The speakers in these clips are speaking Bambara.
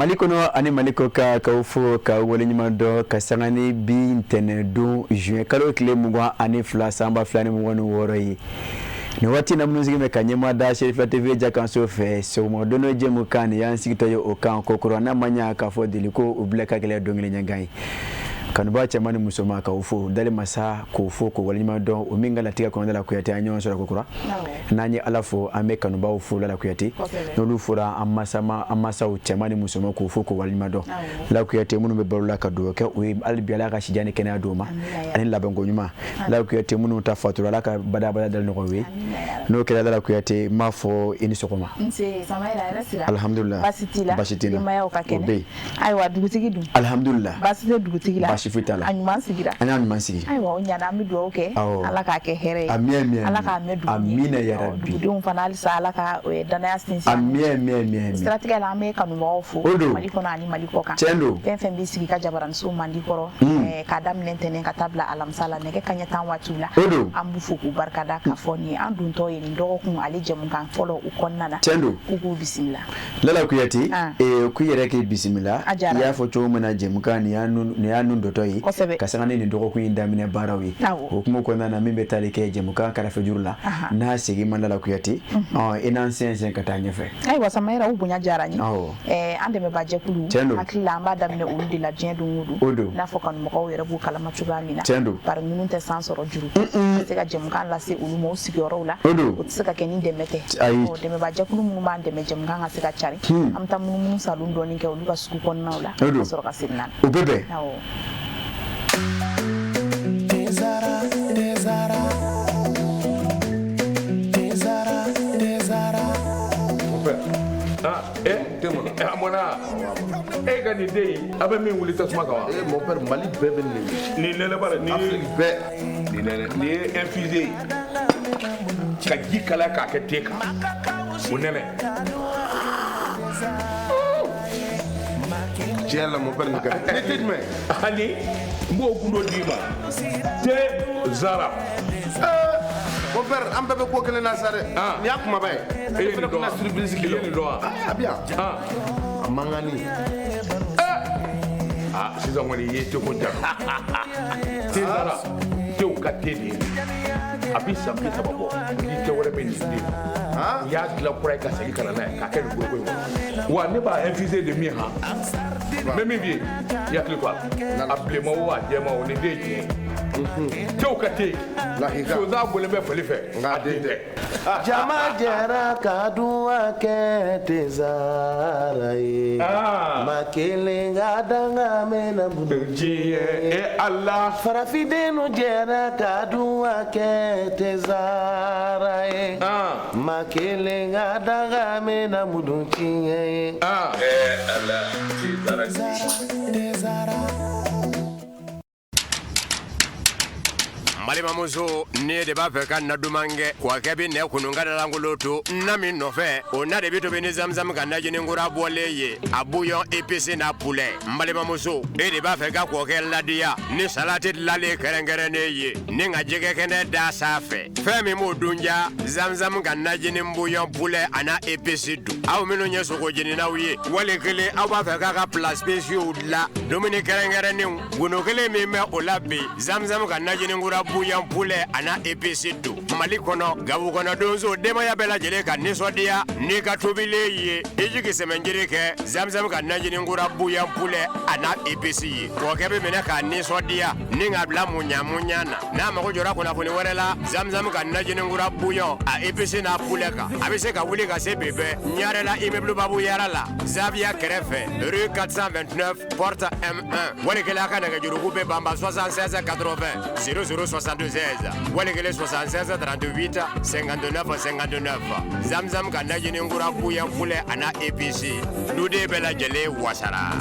Mali kɔnɔ ani Mali kɔkan, k'aw fo k'aw waleɲuman dɔn ka sanga ni bi ntɛnɛn don juin kalo tile 22 san 2026 ye. Nin waati na, minnu sigi bɛ ka ɲɛma da Serifiya TV jakanso fɛ sɔgɔma don jɛmukan nin y'an sigitɔ ye o kan kokura, n'a ma ɲa k'a fɔ deli ko u bila ka gɛlɛn don kelen ɲɛgan ye. Kanuba cɛman ni musoman, k'aw fo dali masa k'o fo k'o waleɲuman dɔn, o min ka latigɛ kɔnɔna la Kuyate, an ɲɔgɔn sɔrɔ kokura. N'an ye Ala fo, an bɛ kanubaw fo la Kuyate. N'olu fɔra, an masama, an masaw cɛman ni musoman, k'o fo k'o waleɲuman dɔn la Kuyate. Minnu bɛ balo la, ka dugawu kɛ u ye hali bi, Ala ka sijan ni kɛnɛya d'u ma ani labanko ɲuman la Kuyate. Minnu ta fatura, Ala ka badabada dali nɔgɔya u ye. N'o kɛra la Kuyate, n b'a fɔ i ni sɔgɔma. Alhamdulillah. Baasi t'i la? Baasi t'i la. Denbayaw ka O bɛ kɛnɛ? Yen. Ayiwa, dugutigi dun? Alhamdulillah. Baasi tɛ dugutigi la? Baasi foyi t'a la. A ɲuman sigira? An y'a ɲuman sigi. Ayiwa, o ɲana, an bɛ dugawu kɛ. Ala k'a kɛ hɛrɛ ye. Ami, ami. Ala k'a mɛn dugu ɲɛ. Amina ya rabbi. Dugudenw fana, halisa Ala ka danaya sinsin. Ami, ami, ami, ami. Siratigɛ la, an bɛ kanubagaw fo. O don. Mali kɔnɔ ani Mali kɔ kan. Tiɲɛ don. Fɛn fɛn b'i sigi ka jabaraniso mandi kɔrɔ, k'a daminɛ ntɛnɛn ka taa bila alamisa la, nɛgɛ kaɲɛ 10 waatiw la. O don. An b'u fo k'u barikada k'a fɔ nin an dontɔ ye nin dɔgɔkun ale jɛmukan fɔlɔ u kɔnɔna na. Tiɲɛ don. K'u k'u bisimila. Lala Kuyate, k'i yɛrɛ k'i bisimila. A diyara. I y'a fɔ cogo min na, jɛmukan nin y'a nun dɔtɔ ye. Ka sanga ni nin dɔgɔkun in daminɛ baaraw ye. O hukumu kɔnɔna na, min bɛ tali kɛ jɛmukan kɛrɛfɛ juru la, n'a segin ma, Lala Kuyate, i n'an sɛnsɛn ka taa ɲɛfɛ. Ayiwa Samayira, o bonya diyara n ye. An dɛmɛbaa jɛkulu. Tiɲɛ don. Hakili la, an b'a daminɛ olu de la diɲɛ don o don. O don. I n'a fɔ kanubagaw yɛrɛ b'u kalama cogoya min na. Tiɲɛ don. Bari minnu tɛ san sɔrɔ juru ka se ka jɛmukan lase olu ma u sigiyɔrɔw la. O don. O tɛ se ka kɛ ni dɛmɛ tɛ. Ayi. Ɔ, dɛmɛbaa jɛkulu minnu b'an dɛmɛ jɛmukan ka se ka cari, an bɛ taa munumunu salon dɔɔni kɛ olu ka sugu kɔnɔnaw la. O don. Ka sɔrɔ ka segin na. O bɛ bɛn. Awɔ. Tezara, Tezara, Tezara, Tezara. Mon père. Ah, eh, eh, a mɔna. E ka nin den in, a bɛ min wuli tasuma kan wa? Eh, mon père, Mali bɛɛ bɛ nin de. Nin nɛnɛ b'a la, nin ye Afrique bɛɛ. Nin nɛnɛ, nin ye infusé ye. Ka ji kalaya k'a kɛ te kan. O nɛnɛ. Tiɲɛ la, mon père, nin ka di. Ni te jumɛn? Ani n b'o gundo d'i ma. Te Zara. Eh, mon père, an bɛɛ bɛ ko kelen na sa dɛ. Ah. Nin y'a kumaba ye. E ye Ne nin fana dɔn tɛna wa? surprise I k'i ye la. nin dɔn wa? Ah, a bɛ yan. Ah. A mankanni. Ah, sisan kɔni i ye te ko jaabi. Te Zara. Tew ka te de ye. A bi san 30 bɔ. Ni te wɛrɛ bɛ nin den. Ah. U y'a dilan kura ye ka segin ka na n'a ye k'a kɛ nin foroko in kɔnɔ. Wa ne b'a infusé de min han. N bɛ min f'i ye, i hakili to a la. A bilenman o, a jɛman o, nin den ye tiɲɛ ye. Tew ka te. Lakika. Sonsan bɔlen bɛ fali fɛ. Nka a den tɛ. Jama jɛra ka duwa kɛ Tezara ye. Ah. Ma kelen ka danga mɛnna bolo. Diɲɛ e Ala. Farafindenw jɛra ka duwa kɛ Tezara ye. Ah. Ma kelen ka danga mɛnna mudu tiɲɛ ye. Ah. Eh Ala, te Zara. Tezara. N balimamuso, ne de b'a fɛ ka na duman kɛ wa kɛ bɛ nɛ kunun ka dalankolon to na min nɔfɛ, o na de bɛ tobi ni zamzam ka najini kura bɔlen ye, a bouillon épice n'a poulet. N balimamuso, e de b'a fɛ ka kɔkɛ ladiya ni salati dilanlen kɛrɛnkɛrɛnnen ye ni ka jɛgɛ kɛnɛ da sanfɛ, fɛn min b'o dun ja, zamzam ka najini bouillon poulet a n'a épice dun. Aw minnu ye sogo jeninaw ye, wali kelen aw b'a fɛ k'a ka plat spéciaux dilan, dumuni kɛrɛnkɛrɛnnenw, gundo kelen min bɛ o la bi, zamzam ka najini kura bouillon poulet a n'a épice don. Mali kɔnɔ, gabu kɔnɔ, donso, denbaya bɛɛ lajɛlen ka nisɔndiya n'i ka tobilen ye, i jigi sɛmɛnjiri kɛ zamzam ka najini kura bouillon poulet a n'a épice ye. Kɔkɛ bɛ minɛ k'a nisɔndiya ni k'a bila muɲa muɲa na. N'a mago jɔra kunnafoni wɛrɛ la zamzam ka najini kura bouillon a épice n'a poulet kan, a bɛ se ka wuli ka se bi bɛɛ Ɲarela, immeuble Babu Yara la, Zavia kɛrɛfɛ, rue 429 porte M1. Wali kelen a ka nɛgɛjuruku bɛ banba 76 80 00 76, wali kelen 76 38 59 59. Zamzam ka najini kura bouillon poulet a n'a épice, duden bɛɛ lajɛlen wasara.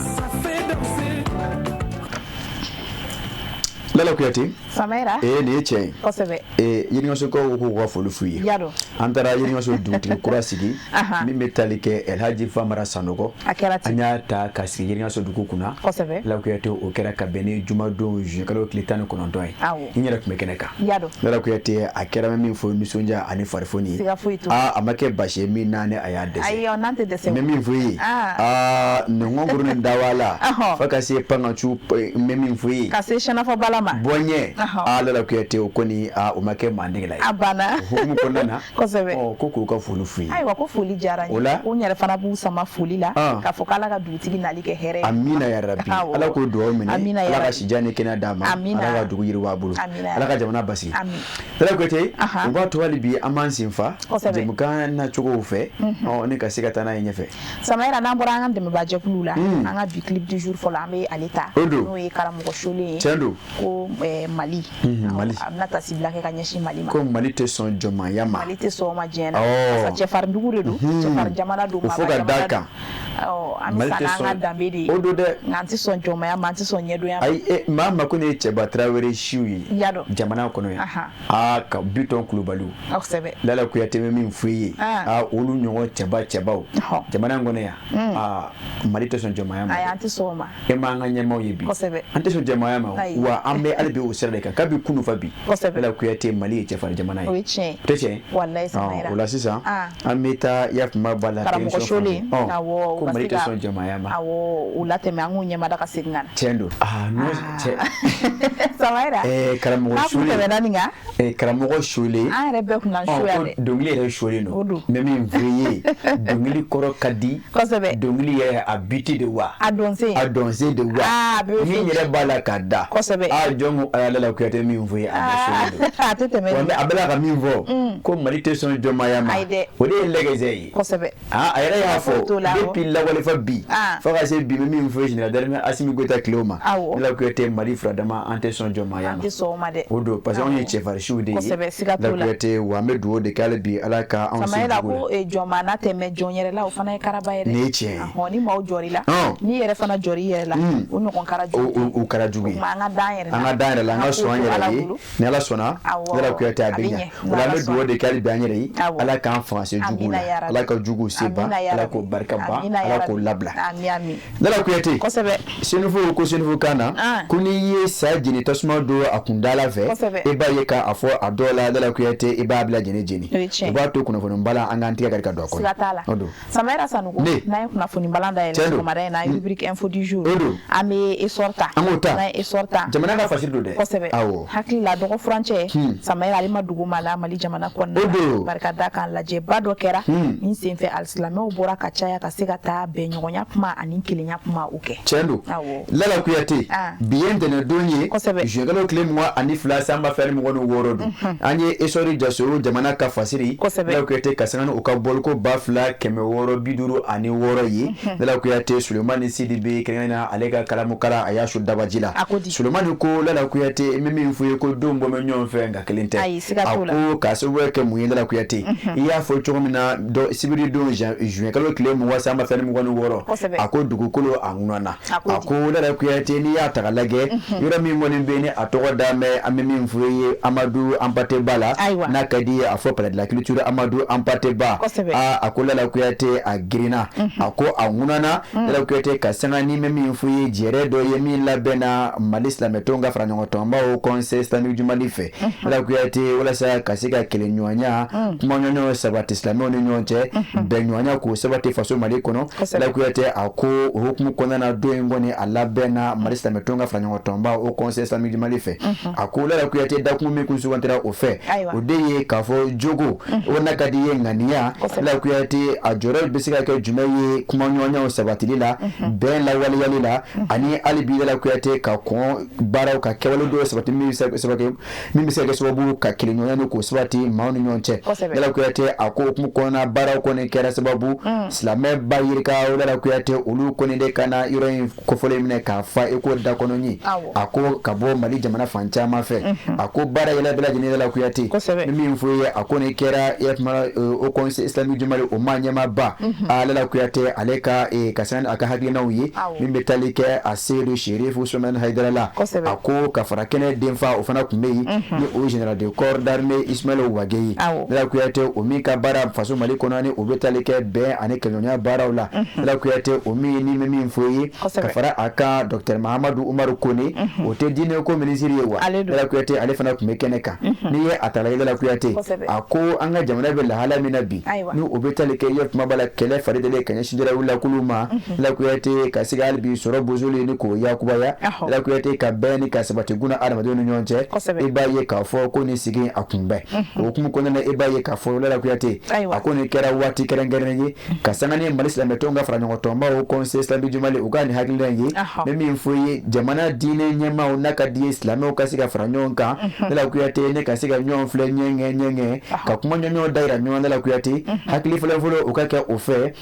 Lala Kuyate. Samayira. Ee, nin ye tiɲɛ ye. Kosɛbɛ. Ee, Yiriŋasokaw k'u ka foli f'u ye. Yadɔ. An taara Yiriŋaso dugutigi kura sigi min bɛ tali kɛ Elhaji Famara Sanɔgɔ. A kɛra ten. An y'a ta ka sigi Yiriŋaso dugu kunna. Kosɛbɛ. Lala Kuyate, o kɛra ka bɛn ni jumadon juin kalo tile 19 ye. Awɔ. N yɛrɛ tun bɛ kɛnɛ kan. Yadɔ. Lala Kuyate, a kɛra min fɔ nisɔndiya ani farifoni ye. Siga foyi t'o la. Aa, a ma kɛ basi ye min na ni a y'a dɛsɛ. Ayi, n'an tɛ dɛsɛ. N bɛ min fɔ i ye. Aa, nin ni dawala. Fo ka se pangacu, n bɛ min fɔ i ye. Ka se sɛnɛfɔ bala ma. Bɔɲɛ. Aa, Lala Kuyate, o kɔni, aa, o ma kɛ mandegela ye. A banna. O hukumu kɔnɔna na. Kosɛbɛ. Ɔ, ko k'u ka foli f'u ye. Ayiwa, ko foli diyara n ye. O la. Ko n yɛrɛ fana b'u sama foli la. K'a fɔ k'Ala ka dugutigi nali kɛ hɛrɛ ye. Amina ya rabi. Ala k'o dugawu minɛ. Amina ya Ala ka rabi. sijan ni kɛnɛya d'a ma. Amina. Ala ka dugu yiriwa a bolo. Amina. Ala ka jamana basigi. Ami. Lala Kuyate, o b'a to hali bi an b'an sen fa. Kosɛbɛ. Jɛmukan nacogow fɛ. Ɔ, ne ka se ka taa n'a ye ɲɛfɛ. Samayira, n'an bɔra an ka dɛmɛbajɛkulu la, an ka bi clip du jour fɔlɔ, an bɛ ale ta. O don. N'o ye karamɔgɔ Solen ye. Tiɲɛ don. Ko Mali. Mali. A bɛna tasibila kɛ ka ɲɛsin Mali ma. Ko Mali tɛ sɔn jɔnmaya ma. Mali tɛ sɔn o ma diɲɛ na. Awɔ. Parce que cɛfarin dugu de don. Cɛfarin jamana don. O fo ka d'a kan. Awɔ, an bɛ sa n'an ka danbe de ye. O don dɛ. Nka an tɛ sɔn jɔnmaya ma, an tɛ sɔn ɲɛdonya ma. Ayi, maa ma ko ne ye Cɛba Tarawele siw ye. Yadɔ. Jamana kɔnɔ yan. Aa, ka Bitɔn Kulubaliw. Kosɛbɛ. Lala Kuyate bɛ min f'i ye. Aa, olu ɲɔgɔn cɛba cɛbaw. Jamana in kɔnɔ yan. Aa, Mali tɛ sɔn jɔnmaya ma. Ayi, an tɛ sɔn o ma. E m'an ka ɲɛmaaw ye bi. Kosɛbɛ. An tɛ sɔn jɔnmaya ma. Wa an bɛ hali bi o sira de kan kabi kunun fa bi. Kosɛbɛ. Lala Kuyate, Mali ye cɛfarin jamana ye. O ye tiɲɛ ye. O tɛ tiɲɛ ye? Walayi Samayira. O la sisan, an bɛ taa Yafuma ba la. Karamɔgɔ Solen. Awɔ. Ko Mali tɛ sɔn jɔnmaya ma. Awɔ, o latɛmɛ, an k'u ɲɛmada ka segin ka na. Tiɲɛ don. Aa, n'o cɛ. Samayira. Karamɔgɔ Solen. N'a kun tɛmɛna nin kan. Karamɔgɔ Solen. An yɛrɛ bɛɛ kun na so yan dɛ. Dɔnkili yɛrɛ Solen don. O don. N bɛ min f'i ye, dɔnkili kɔrɔ ka di. Kosɛbɛ. Dɔnkili yɛrɛ a biti de wa. A dɔnsen. A dɔnsen de wa. Aa, a bɛ. Min yɛrɛ b'a la ka da. Kosɛbɛ. Aa, jɔn ko aa, Lala Kuyate min f'i ye, a bɛ Solen don. A tɛ tɛmɛ. Wa a bɛ la ka min fɔ. Ko Mali tɛ sɔn jɔnmaya ma. Ayi dɛ. O de ye lɛgɛsɛ ye. Kosɛbɛ. Aa, a yɛrɛ y'a fɔ depuis lawalefa bi. Fo ka se bi, bɛ min fɔ général d'armée Assimi Goïta tile ma. Awɔ. Lala Kuyate, Mali furadama, an tɛ sɔn jɔnmaya ma. An tɛ sɔn o ma dɛ. O don, parce que anw ye cɛfarinsiw de ye. Kosɛbɛ, siga t'o la. Lala Kuyate, wa an bɛ dugawu de kɛ hali bi, Ala ka anw se Samayira jugu la. ko jɔnmaana tɛmɛ jɔn yɛrɛ la, o fana ye karaba ye dɛ. Nin ye tiɲɛ ye. Ɔhɔn, ni maaw jɔr'i la. N'i yɛrɛ fana jɔr'i yɛrɛ la. O ɲɔgɔn kara jugu. O kɛra jugu ye. O tuma an ka d'an yɛrɛ la. An ka d'an yɛrɛ la, an ka sɔn an yɛrɛ ye. Ni Ala sɔnna, Lala Kuyate, a bɛ ɲɛ. O la an bɛ dugawu de kɛ hali bi an yɛrɛ ye. Ala k'an fanga se jugu la. Ala ka jugu se ban. Ala k'o barika ban. Ala k'o labila. Ami. Lala Kuyate. Kosɛbɛ. Senufo ko senufo kan na. Ko n'i ye sa jeni tasuma don a kundala fɛ. Kosɛbɛ. E b'a ye k'a fɔ a dɔw la, Lala Kuyate, i b'a bila jeni jeni. O b'a to kunnafoni balan, an k'an tigɛ kari ka don a kɔnɔ. Siga t'a la. O don. Samayira Sanogo, n'an ye kunnafoni balan dayɛlɛ sɔgɔmada in na, rubrique info du jour. O don. An bɛ essor ta. An b'o ta. N'an ye essor ta. Jamana ka fasiri don dɛ. Kosɛbɛ. Awɔ. Hakili la dɔgɔ furancɛ. Samayira, ale ma dugu ma la Mali jamana kɔnɔna O don. Barika da kan lajɛba dɔ kɛra. Nin senfɛ alisilamɛw bɔra ka caya ka se ka taa bɛnɲɔgɔnya kuma ani kelenya kuma o kɛ. Tiɲɛ don. Awɔ. Lala Kuyate, bi ye ntɛnɛndon ye. Kosɛbɛ. Juin kalo tile 22 san 2026 don. An ye essor jaso jamana ka fasiri. Kosɛbɛ. Lala Kuyate, ka sanga ni u ka bɔliko 2656 ye. Lala Kuyate, Sulemani Sidibe kɛrɛnkɛrɛnnenya ale ka kalamukala, a y'a su dabaji la. A ko di. Sulemani ko Lala Kuyate, n bɛ min f'i ye, ko denw bɔ bɛ ɲɔgɔn fɛ nka kelen tɛ. Ayi, siga t'o la. A ko k'a sababu kɛ mun ye, Lala Kuyate? I y'a fɔ cogo min na, sibiri don juin kalo tile 20 san 2026. Kosɛbɛ. A ko dugukolo a ŋunana. A ko Lala Kuyate, n'i y'a ta k'a lajɛ, yɔrɔ min kɔni bɛ ni a tɔgɔ da mɛn, an bɛ min f'i ye, Amadu Hampâté Bâ la. Ayiwa. N'a ka di ye a fɔ palais de la culture Amadu Hampâté Bâ. Kosɛbɛ. Aa, a ko Lala Kuyate, a girinna. A ko a ŋunana. Lala Kuyate, ka sanga ni bɛ min f'i ye, jɛrɛ dɔ ye min labɛnna Mali silamɛtɔnw ka fara ɲɔgɔn tɔnbaw Conseil islamique du Mali fɛ. Lala Kuyate, walasa ka se ka kelenɲɔgɔnya, kumaɲɔgɔnya sabati silamɛw ni ɲɔgɔn cɛ, bɛnɲɔgɔnya k'o sabati faso Mali kɔnɔ. Lala Kuyate, a ko o hukumu kɔnɔna na, don in kɔni a labɛnna Mali silamɛtɔnw ka fara ɲɔgɔn tɔnbaw o Conseil islamique du Mali fɛ. A ko Lala Kuyate, dakun min kun sugantira o fɛ, o de ye k'a fɔ jogo o n'a ka di ye ŋaniya. Lala Kuyate, a jɔyɔrɔ bɛ se ka kɛ jumɛn ye kumaɲɔgɔnyaw sabatili la, bɛn lawaleyali la, ani hali bi Lala Kuyate, ka kɔn baaraw ka kɛwale dɔw sabati min bɛ se ka kɛ sababu ka kelenɲɔgɔnya ni k'o sabati maaw ni ɲɔgɔn cɛ. Lala Kuyate, a ko hukumu kɔnɔna baaraw kɔni kɛra sababu silamɛ ba yirika Lala Kuyate, olu kɔni de ka na yɔrɔ in kofɔlen minɛ k'a fa i ko da kɔnɔ ɲi. A ko ka bɔ bɔ Mali jamana fan caman fɛ. A ko baara yɛlɛ bɛɛ lajɛlen Lala Kuyate ni min fɔ ye, a ko nin kɛra Haut Conseil islamique du Mali o maa ɲɛmaaba Lala Kuyate, ale ka ka sanga a ka hakilinaw ye min bɛ tali kɛ a Seyidu Serifu Usumani Hayidara la. A ko ka fara kɛnɛ denfa, o fana tun bɛ yen, ni o général de corps d'armée Ismaël Wagué ye. Lala Kuyate, o min ka baara faso Mali kɔnɔ, ni o bɛ tali kɛ bɛn ani kɛɲɔgɔnya baaraw la. Lala Kuyate, o min ni bɛ min fɔ ye, ka fara a kan, docteur Mahamadu Umaru Kone, o tɛ diinɛ ko minisiri ye wa? Lala Kuyate, ale fana tun bɛ kɛnɛ kan. N'i ye a ta lajɛ, Lala Kuyate, a ko an ka jamana bɛ lahala min na bi, ni o bɛ tali kɛ ye kuma b'a la, kɛlɛ fari dalen ka ɲɛsin jarawulakulu ma, Lala Kuyate, ka se hali bi sɔrɔ bozoli ni k'o yakubaya, Lala Kuyate, ka bɛn ni ka sabati guna adamadenw ni ɲɔgɔn cɛ, i b'a ye k'a fɔ ko nin sigi a kunbɛn o hukumu kɔnɔna na, i b'a ye k'a fɔ Lala Kuyate, a ko nin kɛra waati kɛrɛnkɛrɛnnen ye ka sanga ni Mali silamɛtɔnw ka fara ɲɔgɔn tɔnba Haut Conseil islamique du Mali, u ka nin hakilina ye. Bɛ min fɔ ye, jamana diinɛ ɲɛmaaw n'a ka di ye, silamɛw ka se ka fara ɲɔgɔn kan, Lala Kuyate, ne ka se ka ɲɔgɔn filɛ ɲɛŋɛ ɲɛŋɛ, ka kuma ɲɔgɔn dayira ɲɔgɔn, Lala Kuyate, hakili fɔlɔ fɔlɔ o ka kɛ o fɛ.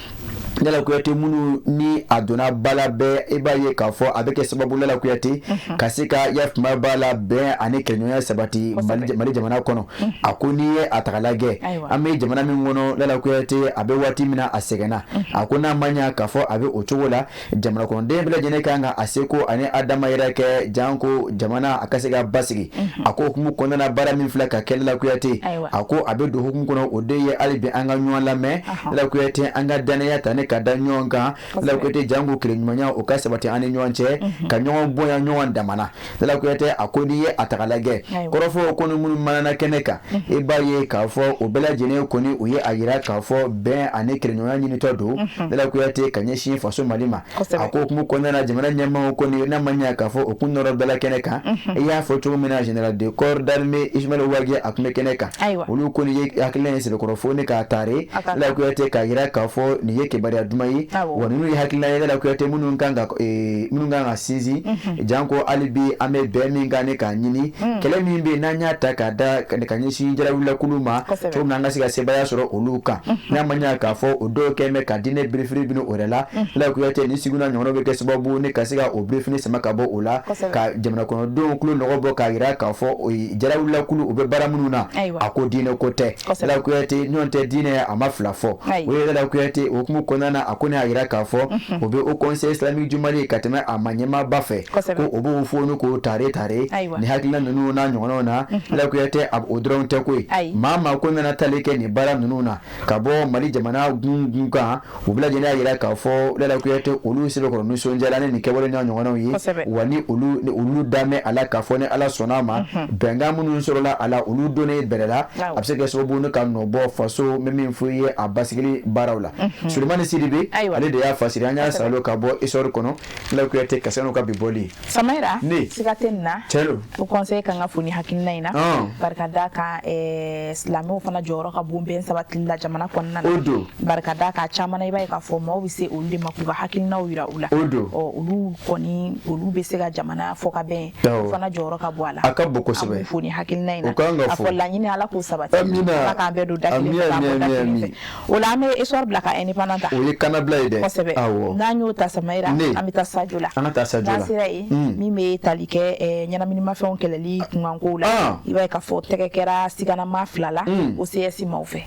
Lala Kuyate, minnu ni a donna bala bɛɛ, i b'a ye k'a fɔ a bɛ kɛ sababu, Lala Kuyate, ka se ka ya kuma b'a la bɛn ani kɛɲɔgɔnya sabati Mali jamana kɔnɔ. A ko n'i ye a taga lajɛ, an bɛ jamana min kɔnɔ, Lala Kuyate, a bɛ waati min na, a sɛgɛnna. A ko n'a ma ɲɛ k'a fɔ a bɛ o cogo la, jamana kɔnɔden bɛɛ lajɛlen kan ka a seko ani a damayira kɛ janko jamana a ka se ka basigi. A ko hukumu kɔnɔna, baara min filɛ ka kɛ, Lala Kuyate, a ko a bɛ don hukumu kɔnɔ, o de ye hali bi an ka ɲɔgɔn lamɛn, Lala Kuyate, an ka danaya ta ne ka da ɲɔgɔn kan, Lala Kuyate, janko kelenɲumanya o ka sabati an ni ɲɔgɔn cɛ, ka ɲɔgɔn bonya ɲɔgɔn damana. Lala Kuyate, a ko n'i ye a taga lajɛ, kɔrɔfɔ ko minnu manana kɛnɛ kan, i b'a ye k'a fɔ o bɛɛ lajɛlen kɔni, u ye a yira k'a fɔ bɛn ani kelenɲɔgɔnya ɲinitɔ don, Lala Kuyate, ka ɲɛsin faso Mali ma. A ko hukumu kɔnɔna na, jamana ɲɛmaaw kɔni, n'a ma ɲɛ k'a fɔ o kun nɔrɔ bɛɛ la kɛnɛ kan, i y'a fɔ cogo min na, général de corps d'armée Ismaël Wagué, a tun bɛ kɛnɛ kan. Olu kɔni ye hakilina ye sɛbɛkɔrɔ fo ne k'a taare, Lala Kuyate, k'a yira k'a fɔ nin ye kibaruya duman ye, wa ninnu ye hakilina ye, Lala Kuyate, minnu kan ka sinsin, janko hali bi an bɛ bɛn min kan ne k'a ɲini, kɛlɛ min bɛ yen n'an y'a ta k'a da ka ɲɛsin jarawulakulu ma, cogo min na an ka se ka sebaaya sɔrɔ olu kan, n'a ma ɲɛ k'a fɔ o dɔw kɛ bɛ ka diinɛ birifini bin o yɛrɛ la. Lala Kuyate, ni sigi n'a ɲɔgɔnnaw bɛ kɛ sababu ne ka se ka o birifini sama ka bɔ o la, ka jamana kɔnɔdenw tulo nɔgɔ bɔ, k'a yira k'a fɔ o ye jarawulakulu, u bɛ baara minnu na, a ko diinɛ ko tɛ, Lala Kuyate, ɲɔgɔn tɛ diinɛ a ma fila fɔ o ye. Lala Kuyate, o hukumu kɔnɔna na, a ko ne y'a yira k'a fɔ o bɛ Haut Conseil islamique du Mali ka tɛmɛ a ma ɲɛmaaba fɛ, ko o b'o fo ni k'o tare tare ni hakilina ninnu n'a ɲɔgɔnnaw na. Lala Kuyate, o dɔrɔn tɛ koyi, maa ko nana tali kɛ nin baara ninnu na ka bɔ Mali jamana gun kan, u bɛɛ lajɛlen y'a yira k'a fɔ, Lala Kuyate, olu sɛbɛkɔrɔ nisɔndiyara ni nin kɛwale n'a ɲɔgɔnnaw ye, wa ni olu danbɛ a la k'a fɔ ni Ala sɔnna a ma, bɛnkan minnu sɔrɔla a la, olu donnen bɛrɛ la, a bɛ se kɛ sababu ne ka nɔ bɔ faso bɛ min fɔ i ye a basigili baaraw la. Sulemani Sidibe, ale de y'a fasiri, an y'a salo ka bɔ Essor kɔnɔ. Lala Kuyate, ka sanu ka bi bɔli. Samayira. Ne. Siga tɛ nin na. Tiɲɛ don. Haut Conseil kan ka fo ni hakilina in na, barika da kan silamɛw fana jɔyɔrɔ ka bon bɛn sabatili la jamana kɔnɔna na. O don. Barika da kan, caman na, i b'a ye k'a fɔ maaw bɛ se olu de ma k'u ka hakilinaw yira u la. O don. Ɔ, olu kɔni, olu bɛ se ka jamana fɔ ka bɛn, o fana jɔyɔrɔ ka bon a la. A ka bon kosɛbɛ. An b'u fo ni hakilina in na. O kan ka a fo. fɔ laɲini, Ala k'o sabati. Amina. Ala k'an bɛɛ don da kelen fɛ, k'an bɔ da kelen fɛ. O la, an bɛ Essor bila ka Indépendant ta. O ye kannabila ye dɛ. Kosɛbɛ. Awɔ. N'an y'o ta, Samayira, an bɛ taa Sadio la. An ka taa Sadio la. N'an sera yen, min bɛ tali kɛ ɲɛnaminimafɛnw kɛlɛli kunkankow la, i b'a ye k'a fɔ tɛgɛ kɛra siganama 2 la OCS maaw fɛ.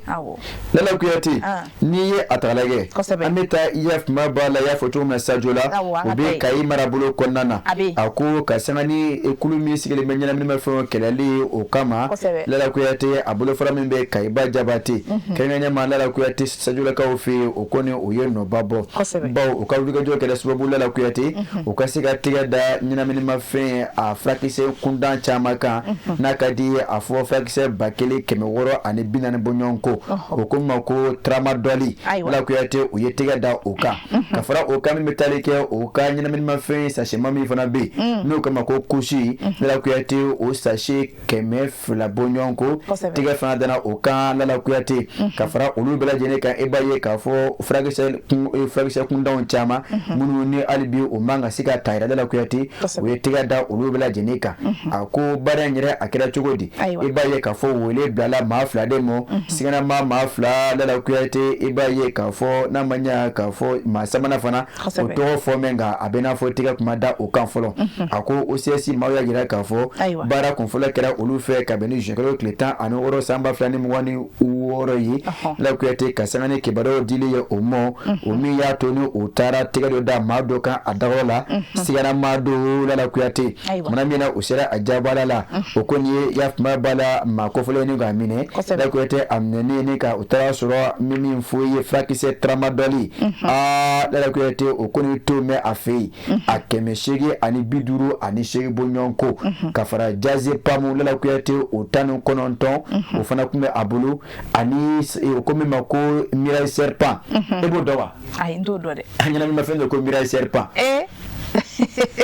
Awɔ. Lala Kuyate, n'i ye a ta lajɛ, an bɛ taa i ya kuma b'a la, i y'a fɔ cogo min na, Sadio la, o bɛ Kayi marabolo kɔnɔna na. A ko ka sanga ni kulu min sigilen bɛ ɲɛnaminimafɛnw kɛlɛli o kama, Lala Kuyate, a bolofara min bɛ Kayiba Jabate, kɛrɛnkɛrɛnnenya ma, Lala Kuyate, Sadiolakaw fɛ yen, o kɔni o ye nɔba bɔ, bawo u ka wulikajɔ kɛra sababu, Lala Kuyate, u ka se ka tigɛ da ɲɛnaminimafɛn a furakisɛ kundan caman kan, n'a ka di a fɔ furakisɛ 1640 bɔ ɲɔgɔn kɔ, o ko ma ko tramadol. Lala Kuyate, u ye tɛgɛ da o kan. Ka fara o kan, min bɛ tali kɛ o ka ɲɛnaminimafɛn sachet min fana bɛ yen n'o kama ko kusi, Lala Kuyate, o sachet 200 bɔ ɲɔgɔn kɔ, tɛgɛ fana dana o kan, Lala Kuyate. Ka fara olu bɛɛ lajɛlen kan, e b'a ye k'a fɔ fɔ furakisɛ kuntanw caman minnu ni hali bi o man ka se ka ta Lala Kuyate, u ye tɛgɛ da olu bɛɛ lajɛlen kan. A ko baara in yɛrɛ a kɛra cogo di? I b'a ye k'a fɔ wele bilala maa fila de ma, siganama maa fila Lala Kuyate. I b'a ye k'a fɔ n'a ma ɲɛ k'a fɔ maa sabanan fana o tɔgɔ fɔ mɛn, nka a bɛ n'a fɔ tɛgɛ kuma da o kan fɔlɔ. A ko OCS maaw y'a jira k'a fɔ baara kunfɔlɔ kɛra olu fɛ kabini juin kalo tile 16 san 2026 ye, Lala Kuyate, ka sanga ni kibaruyaw dili ye o ma, o min y'a to ni u taara tɛgɛ dɔ da maa dɔ kan a dagayɔrɔ la, sigana maa don Lala Kuyate. Kumana min na u sera a jabala la, o kɔni ye yafama b'a la maa kofɔlen ni k'a minɛ Lala Kuyate. A minɛnen ni ka u taara sɔrɔ min fɔ ye furakisɛ tramadol, aa Lala Kuyate, o kɔni to mɛn a fɛ yen a 858 bɔɲɔgɔn ko, ka fara diazépam Lala Kuyate, o 19, o fana tun bɛ a bolo, ani o ko min ma ko Mirage Serpent. E b'o dɔn wa? Ayi, n t'o dɔn dɛ. Ɲɛnaminimafɛn dɔ ko Mirage Serpent,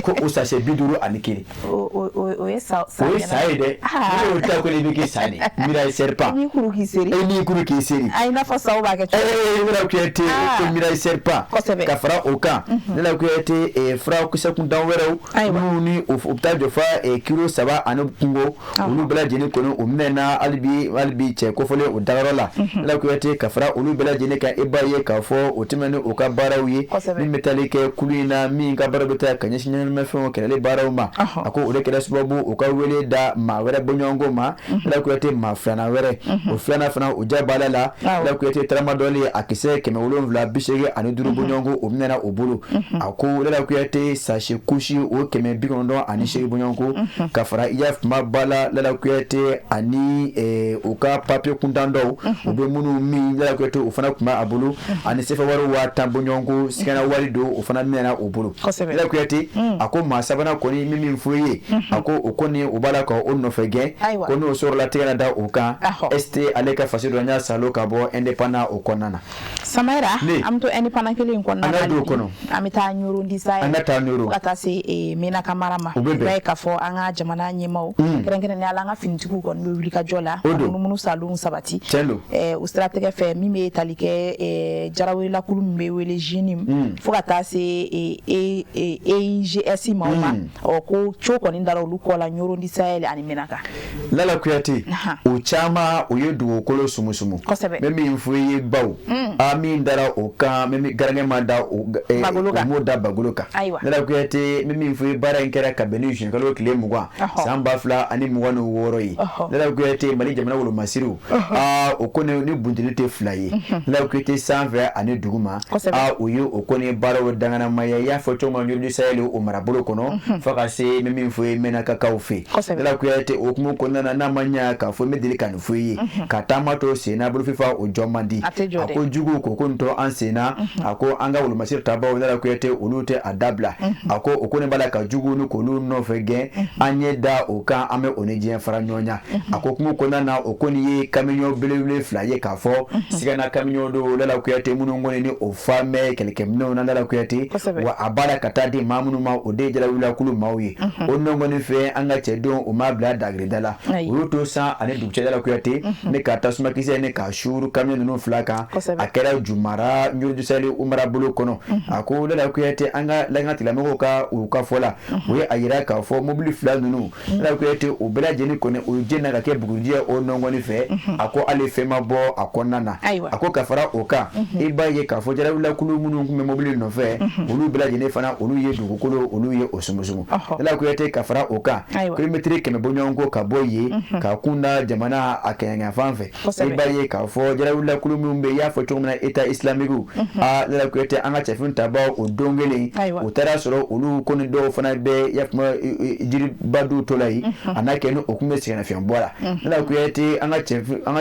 ko o sachet 51. O ye sa. O ye sa ye dɛ. N'i y'o ta ko i bɛ kɛ sa de. Mirage Serpent. I n'i kuru k'i seri. E n'i kuru k'i seri. A i n'a fɔ saw b'a kɛ cogo. Lala Kuyate, ko Mirage Serpent. Ka fara o kan, Lala Kuyate, furakisɛ kuntan wɛrɛw minnu ni o bɛ taa jɔ fa kilo 3 ani kungo, olu bɛɛ lajɛlen kɔni o minɛna hali bi cɛ kofɔlen o dagayɔrɔ la, Lala Kuyate. Ka fara olu bɛɛ lajɛlen kan, e b'a ye k'a fɔ o tɛmɛn ni u ka baaraw ye min bɛ taali kɛ kulu in na, min ka baara bɛ taa ka ɲɛsin ɲɛnaminimafɛnw kɛlɛli baaraw ma. A ko o de kɛra sababu u ka wele da maa wɛrɛ bɔɲɔgɔnko ma, Lala Kuyate, maa filanan wɛrɛ. O filanan fana, o jabala la, Lala Kuyate, tramadol a kisɛ 785 bɔɲɔgɔnko, o minɛna o bolo. A ko Lala Kuyate, sachet kusi o 998 bɔɲɔgɔnko, ka fara i y'a fama ba la Lala Kuyate, ani u ka papiye kuntan dɔw u bɛ minnu min, Lala Kuyate, o fana tun b'a bolo, ani sefa wari 10,000 bɔɲɔgɔnko, sigana wari don, o fana minɛna o bolo, Lala Kuyate. A ko maa sabanan kɔni min fɔ i ye, a ko o kɔni o b'a la ka o nɔfɛ gɛn, ko n'o sɔrɔla tɛgɛ na da o kan. ST ale ka fasi dɔ n y'a salo ka bɔ Indépendant o kɔnɔna na. Samayira, an bɛ to Indépendant kelen in kɔnɔna na. An ka don o kɔnɔ. An bɛ taa Ɲoro Disayɛli. An ka taa Ɲoro. Fo ka taa se Menaka mara ma. O bɛ bɛn. I b'a ye k'a fɔ an ka jamana ɲɛmaaw, kɛrɛnkɛrɛnnenya la an ka finitigiw kɔni bɛ wuli ka jɔ la. O don. Munumunu saalonw sabati. Tiɲɛ don. O siratigɛ fɛ, min bɛ tali kɛ jarawelelakulu min bɛ wele JNIM, fo ka taa se EIGS maaw ma. Ɔ ko co kɔni dara olu kɔ la Ɲoro Disayɛli ani Menaka. Lala Kuyate, o caman o ye dugukolo sumusumu. Kosɛbɛ. N bɛ min fɔ i ye baw, a min dara o kan, min garankɛ ma da o m'o da bagolo kan. Ayiwa. Lala Kuyate, n bɛ min fɔ i ye, baara in kɛra ka bɛn ni juin kalo tile 20 san 2026 ye. Lala Kuyate, Mali jamana wolomasiriw, aa o kɔni ni bunteni tɛ fila ye. Lala Kuyate, sanfɛ ani duguma, aa o ye o kɔni baaraw danganamaya. I y'a fɔ cogo min na, Ɲoro du Sahel o marabolo kɔnɔ, fo ka se n bɛ min fɔ i ye Menakakaw fɛ. Lala Kuyate, o hukumu kɔnɔna na, n'a ma ɲɛ k'a fɔ n bɛ deli ka nin fɔ i ye, ka taama to sen na bolofifa o jɔ man di. A ko jugu ko nin to an sen na. A ko an ka wolomasiri tabaw, Lala Kuyate, olu tɛ a dabila. A ko o ko ne b'a la ka jugu ni k'olu nɔfɛ gɛn, an ɲɛ da o kan, an bɛ o ni diɲɛ fara ɲɔgɔn ɲɛ. A ko hukumu kɔnɔna na, o kɔni ye kamiyɔn belebele fila ye k'a fɔ sigana kamiyɔn don, Lala Kuyate, minnu kɔni ni o fa mɛn kɛlɛkɛminɛnw na, Lala Kuyate, wa a b'a la ka taa di maa minnu ma, o de ye jarawulakulu maaw ye. O nɔgɔni fɛ, an ka cɛdenw o m'a bila dagirida la, u y'u to san ani dugu cɛ, Lala Kuyate, ne ka tasumakisɛ ne ka suuru kamiyɔn ninnu fila kan. A kɛra Jumara Ɲoro du Sahel o marabolo kɔnɔ. A ko Lala Kuyate, an ka lakana tigilamɔgɔw ka u ka fɔ la, u ye a yira k'a fɔ mobili fila ninnu, Lala Kuyate, o bɛɛ lajɛlen kɔni o jɛnna ka kɛ bugujɛ o nɔgɔni fɛ. A ko hali fɛn ma bɔ a kɔnɔna na. A ko ka fara o kan, i b'a ye k'a fɔ jarawulakulu minnu tun bɛ mobili nɔfɛ, olu bɛɛ lajɛlen fana olu ye dugukolo olu ye o sumusumu. Lala Kuyate, ka fara o kan, kilomɛtiri 100 bɔɲɔgɔnko ka bɔ yen ka kunda jamana a kɛɲɛyanfan fɛ, i b'a ye k'a fɔ jarawulakulu minnu bɛ, i y'a fɔ cogo min na, État islamique, aa Lala Kuyate, an ka cɛfin tabaw o don kelen u taara sɔrɔ olu kɔni dɔw fana bɛ yafama jiribadu to la yen, a n'a kɛ ni o tun bɛ sɛgɛnnafiɲɛbɔ la. Lala Kuyate, an ka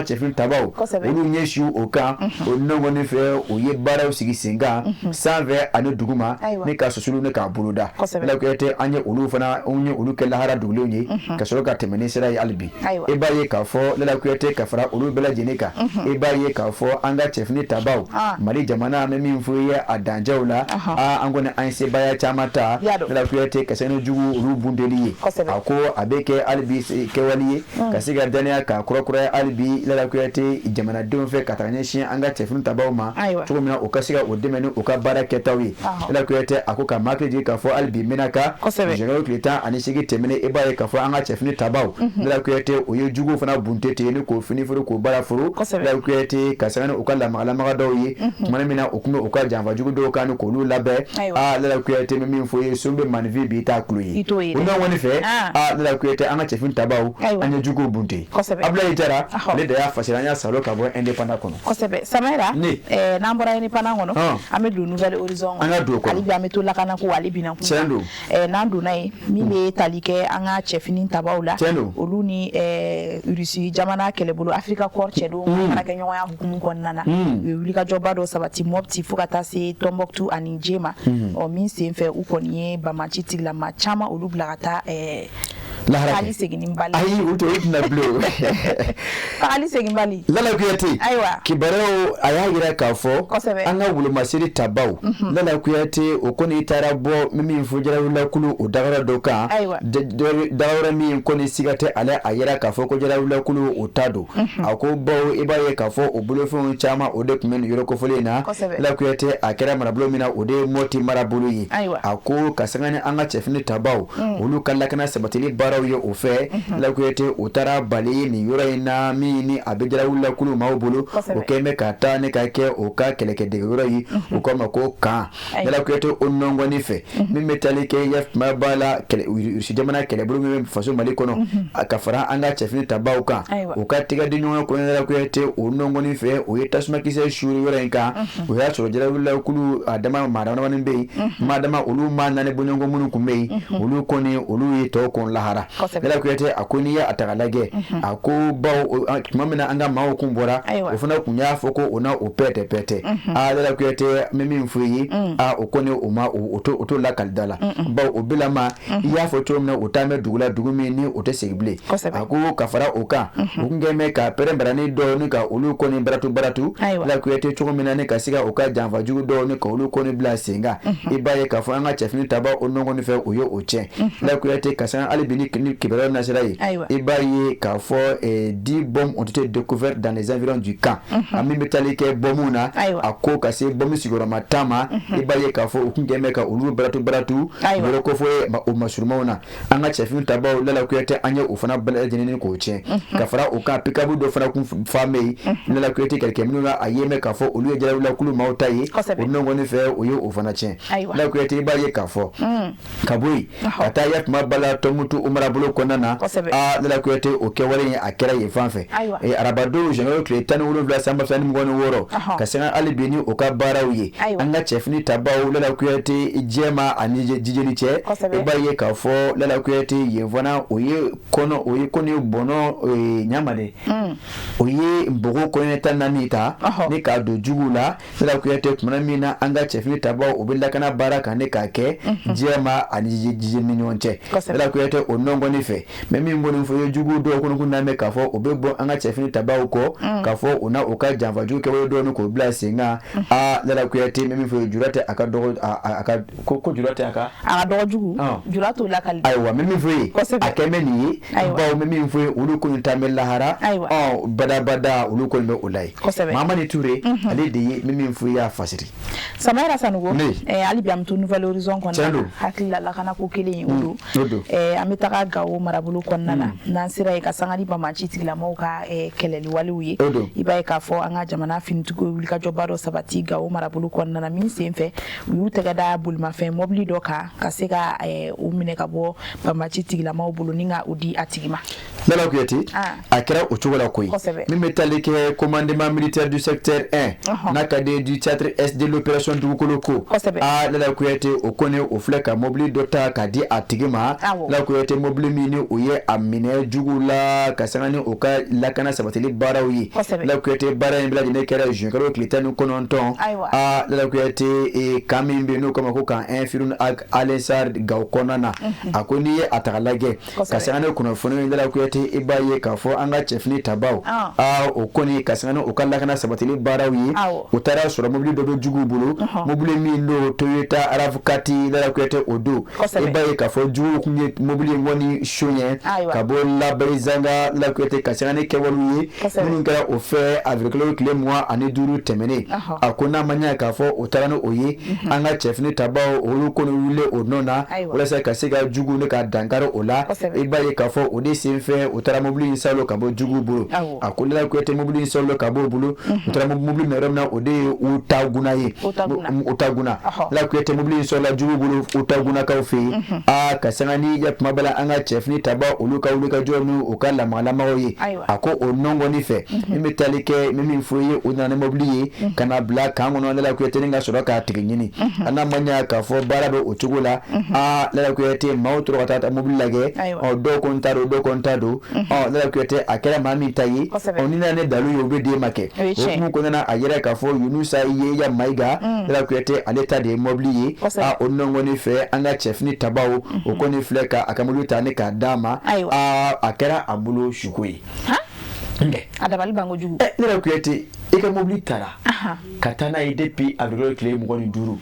cɛfin tabaw olu ɲɛsin o kan, o nɔgɔni fɛ u ye baaraw sigi sen kan sanfɛ ani duguma, ni ka susulu ni k'a boloda. Lala Kuyate, an ye olu fana, an ye olu kɛ lahara dugulenw ye ka sɔrɔ ka tɛmɛ ni sira ye hali bi. E b'a ye k'a fɔ, Lala Kuyate, ka fara olu bɛɛ lajɛlen kan, e b'a ye k'a fɔ an ka cɛfini tabaw, Mali jamana, an bɛ min fɔ i ye a dancɛw la, aa, an kɔni, an ye sebaaya caman ta, Lala Kuyate, ka se ni jugu olu bundeli ye. A ko a bɛ kɛ hali bi kɛwale ye ka se ka dannaya k'a kurakuraya hali bi, Lala Kuyate, jamanadenw fɛ ka taga ɲɛsin an ka cɛfini tabaw ma cogo min na, u ka se ka o dɛmɛ ni u ka baara kɛtaw ye. Lala Kuyate, a ko ka maa hakili jigin k'a fɔ hali bi Menaka, juin tile 18 tɛmɛnen, e b'a ye k'a fɔ an ka cɛfini tabaw, Lala Kuyate, o ye juguw fana bunte ten ni k'o fini foro, k'o baara foro, Lala Kuyate, ka sanga ni u ka lamagalamaga dɔw ye tuma min na u tun bɛ u ka janfa jugu dɔw kan ni k'olu labɛn. Aa, Lala Kuyate, bɛ min fɔ ye, son bɛ maninfin bi t'a tulo ye. O ɲɔgɔn kɔni fɛ, aa, Lala Kuyate, an ka cɛfini tabaw, an ye juguw bunte. Abulayi Jara, ale de y'a fasiri, an y'a salo ka bɔ Indépendant kɔnɔ. Kosɛbɛ, Samayira. N'an bɔra Indépendant kɔnɔ, an bɛ don Nouvel Horizon kɔnɔ. An ka don o kɔnɔ. Hali bi an bɛ to lakanako ale binna kun. Tiɲɛ don. N'an donna yen, min bɛ tali kɛ an ka cɛfini tabaw la. Tiɲɛ don. Olu ni Russie jamana kɛlɛbolo Africa Corps cɛdenw ka baarakɛɲɔgɔnya hukumu kɔnɔna na, u ye wulikajɔba dɔ sabati Mopti fo ka taa se Tombouctou ani Jema. Ɔ, min senfɛ, u kɔni ye banbaanci tigilama caman olu bila ka taa lahara. Tagali seginni bali. Ayi, o tɛ, o tɛna bilen o. Tagali segin bali. Lala Kuyate. Ayiwa. Kibaruyaw a y'a yira k'a fɔ an ka wolomasiri tabaw, Lala Kuyate, o kɔni taara bɔ min fɔ jarawulakulu o dagayɔrɔ dɔ kan. Dagayɔrɔ min kɔni siga tɛ ale, a yira k'a fɔ ko jarawulakulu o ta don. A ko bawo i b'a ye k'a fɔ o bolofɛnw caman o de tun bɛ nin yɔrɔ kofɔlen in na. Lala Kuyate, a kɛra marabolo min na, o de ye Mɔti marabolo ye. A ko ka sanga ni an ka cɛfini tabaw, olu ka lakana sabatili baaraw ye o fɛ, Lala Kuyate, u taara bali nin yɔrɔ in na min ni a bɛ jarawulakulu maaw bolo, o kɛlen bɛ ka taa ne ka kɛ o ka kɛlɛkɛdegeyɔrɔ ye, u k'a ma ko kan. Lala Kuyate, o nɔngɔni fɛ, min bɛ tali kɛ yafima b'a la, Rusi jamana kɛlɛbolo min bɛ faso Mali kɔnɔ, ka fara an ka cɛfini tabaw kan, u ka tɛgɛ di ɲɔgɔn kɔnɔ. Lala Kuyate, o nɔngɔni fɛ, o ye tasumakisɛ suuru yɔrɔ in kan, o y'a sɔrɔ jarawulakulu a dama maa damadamanin bɛ yen, maa dama olu maa naani bɔɲɔgɔnko minnu tun bɛ yen, olu kɔni olu ye tɔw kɔn lahara. Lala Kuyate, a ko n'i ye a ta k'a lajɛ, a ko bawo tuma min na an ka maaw kun bɔra, o fana kun y'a fɔ ko o na o pɛtɛ pɛtɛ. Aa, Lala Kuyate, n bɛ min fɔ i ye, aa, o kɔni o ma o t'o lakalida la, bawo o bilama i y'a fɔ cogo min na, o taa bɛ dugu la, dugu min ni o tɛ segin bilen. A ko ka fara o kan, u kun kɛlen bɛ ka pɛrɛnbarani dɔw ni ka olu kɔni baratu baratu, Lala Kuyate, cogo min na ni ka se ka u ka janfa jugu dɔw ni ka olu kɔni bila sen kan. I b'a ye k'a fɔ an ka cɛfini taba o nɔgɔni fɛ, o ye o tiɲɛ. Lala Kuyate, ka sanga hali bi ni kibaruya nasira ye, i b'a ye k'a fɔ 10 bombes ont été découvertes dans les environs du camp. A min bɛ tali kɛ bɔnmu na, a ko ka se bɔnmu sigiyɔrɔma 10 ma, i b'a ye k'a fɔ u kun kɛlen bɛ ka olu baratu baratu yɔrɔ kofɔ o masurumaw na. An ka cɛfini tabaw, Lala Kuyate, an ye o fana bɛɛ lajɛlen k'o tiɲɛ. Ka fara o kan, pick-up dɔ fana kun fan bɛ yen, Lala Kuyate, kɛlɛkɛminɛnw na, a ye mɛn k'a fɔ olu ye jarawulakulu maaw ta ye, o nɔgɔni fɛ, o ye o fana tiɲɛ. Lala Kuyate, i b'a ye k'a fɔ ka bɔ yen ka taa yakuma bala Tɔnbukutu o marabolo kɔnɔna na, aa, Lala Kuyate, o kɛwale in a kɛra yen fan fɛ arabadon janvier tile 17 san 2026, ka sanga hali bi ni o ka baaraw ye. An ka cɛfini tabaw, Lala Kuyate, Jɛma ani Jijeni cɛ, i b'a ye k'a fɔ, Lala Kuyate, yen fana o ye kɔnɔ o ye kɔni bɔnɔ ɲama dɛ, o ye npogo kɔɲɛ 14 ta ni k'a don juguw la. Lala Kuyate, tuma min na an ka cɛfini tabaw o bɛ lakana baara kan ne k'a kɛ Jɛma ani Jijeni ni ɲɔgɔn cɛ, Lala Kuyate, o nɔgɔni fɛ, mɛ min kɔni fɔ ye, jugu dɔw kɔni kun n'a mɛn k'a fɔ o bɛ bɔ an ka cɛfini tabaw kɔ, k'a fɔ u na u ka janfajugu kɛwale dɔw ni k'o bila sen kan. Aa, Lala Kuyate, mɛ min fɔ ye, jura tɛ a ka dɔgɔ a ka ko jura tɛ a ka a ka dɔgɔ jugu jura t'o lakali. Ayiwa, mɛ min fɔ ye, a kɛ bɛ nin ye, bawo mɛ min fɔ ye, olu kɔni taa bɛ lahara, ɔ, badabada olu kɔni bɛ o la ye. Mamani Ture, ale de ye min fɔ i y'a fasiri. Samayira Sanogo, hali bi an bɛ to Nouvel Horizon kɔnɔna na, hakili la lakana ko kelen in o don. An bɛ taga Gawo marabolo kɔnɔna na, n'an sera yen, ka sanga ni banbaanci tigilamɔgɔw ka kɛlɛli walew ye, i b'a ye k'a fɔ an ka jamana finitigiw ye wulikajɔba dɔ sabati Gawo marabolo kɔnɔna na, min sen fɛ u y'u tɛgɛ da bolimafɛn mɔbili dɔ kan ka se ka u minɛ ka bɔ banbaanci tigilamɔgɔw bolo ni ka o di a tigi ma. Lala Kuyate, a kɛra o cogo la koyi. Min bɛ tali kɛ commandement militaire du secteur 1 n'a ka di du théâtre est de l'opération dugukolo ko, aa, Lala Kuyate, o kɔni o filɛ ka mobili dɔ ta k'a di a tigi ma. Lala Kuyate. mobili min ni o ye a minɛ jugu la ka sanga ni o ka lakana sabatili baaraw ye. Lala Kuyate, baara in bɛɛ lajɛlen kɛra juin kalo tile 19. Aa, Lala Kuyate, camp min bɛ yen n'o kama ko camp Infirun Ag Alensar Gawo kɔnɔna na. A ko n'i ye a ta k'a lajɛ, ka sanga ni kunnafoni, Lala Kuyate, i b'a ye k'a fɔ an ka cɛfini tabaw, aa, o kɔni ka sanga ni u ka lakana sabatili baaraw ye, u taara sɔrɔ mobili dɔ bɛ juguw bolo, mobili min don Toyota RAV4. Lala Kuyate, o don i b'a ye k'a fɔ juguw tun ye mobili in kɔni soɲɛ ka bɔ Labayizanga. Lala Kuyate, ka sanga ni kɛwalew ye minnu kɛra o fɛ avril kalo tile 25 tɛmɛnen. A ko n'a ma ɲɛ k'a fɔ o taara ni o ye, an ka cɛfini tabaw, olu kɔni wuli o nɔ na walasa ka se ka jugu ne ka dankari o la. I b'a ye k'a fɔ o de senfɛ, u taara mobili in salo ka bɔ juguw bolo. A ko Lala Kuyate, mobili in salo ka bɔ o bolo, u taara mobili minɛ yɔrɔ min na, o de ye Utaguna ye, Utaguna. Lala Kuyate, mobili in sɔrɔla juguw bolo Utagunakaw fɛ yen. Aa, ka sanga ni ya kuma bɛɛ la, an ka cɛfini tabaw, olu ka wuli ka jɔ ni u ka lamagalamaw ye. A ko o nɔngɔni fɛ, min bɛ tali kɛ, min min fɔ ye, u nana ni mobili ye ka na bila camp kɔnɔ. Lala Kuyate, ni ka sɔrɔ k'a tigi ɲini, a n'a ma ɲɛ k'a fɔ baara bɛ o cogo la. Aa, Lala Kuyate, maaw tora ka taa mobili lajɛ. Ɔ, dɔw ko n ta don, dɔw ko n ta don. Ɔ, Lala Kuyate, a kɛra maa min ta ye, ɔ, ni nana ni dalu ye, o bɛ d'e ma kɛ. O hukumu kɔnɔna na, a yɛrɛ k'a fɔ Yunusa ye ya Mayiga, Lala Kuyate, ale ta de ye mobili ye. A o nɔngɔni fɛ, an ka cɛfini tabaw, o kɔni filɛ ka a ka mobili ta ni k'a d'a ma. Aa, a kɛra a bolo suko ye. A dabali ban kojugu. Lala Kuyate, i ka mobili taara ka taa n'a ye depuis avril tile 25.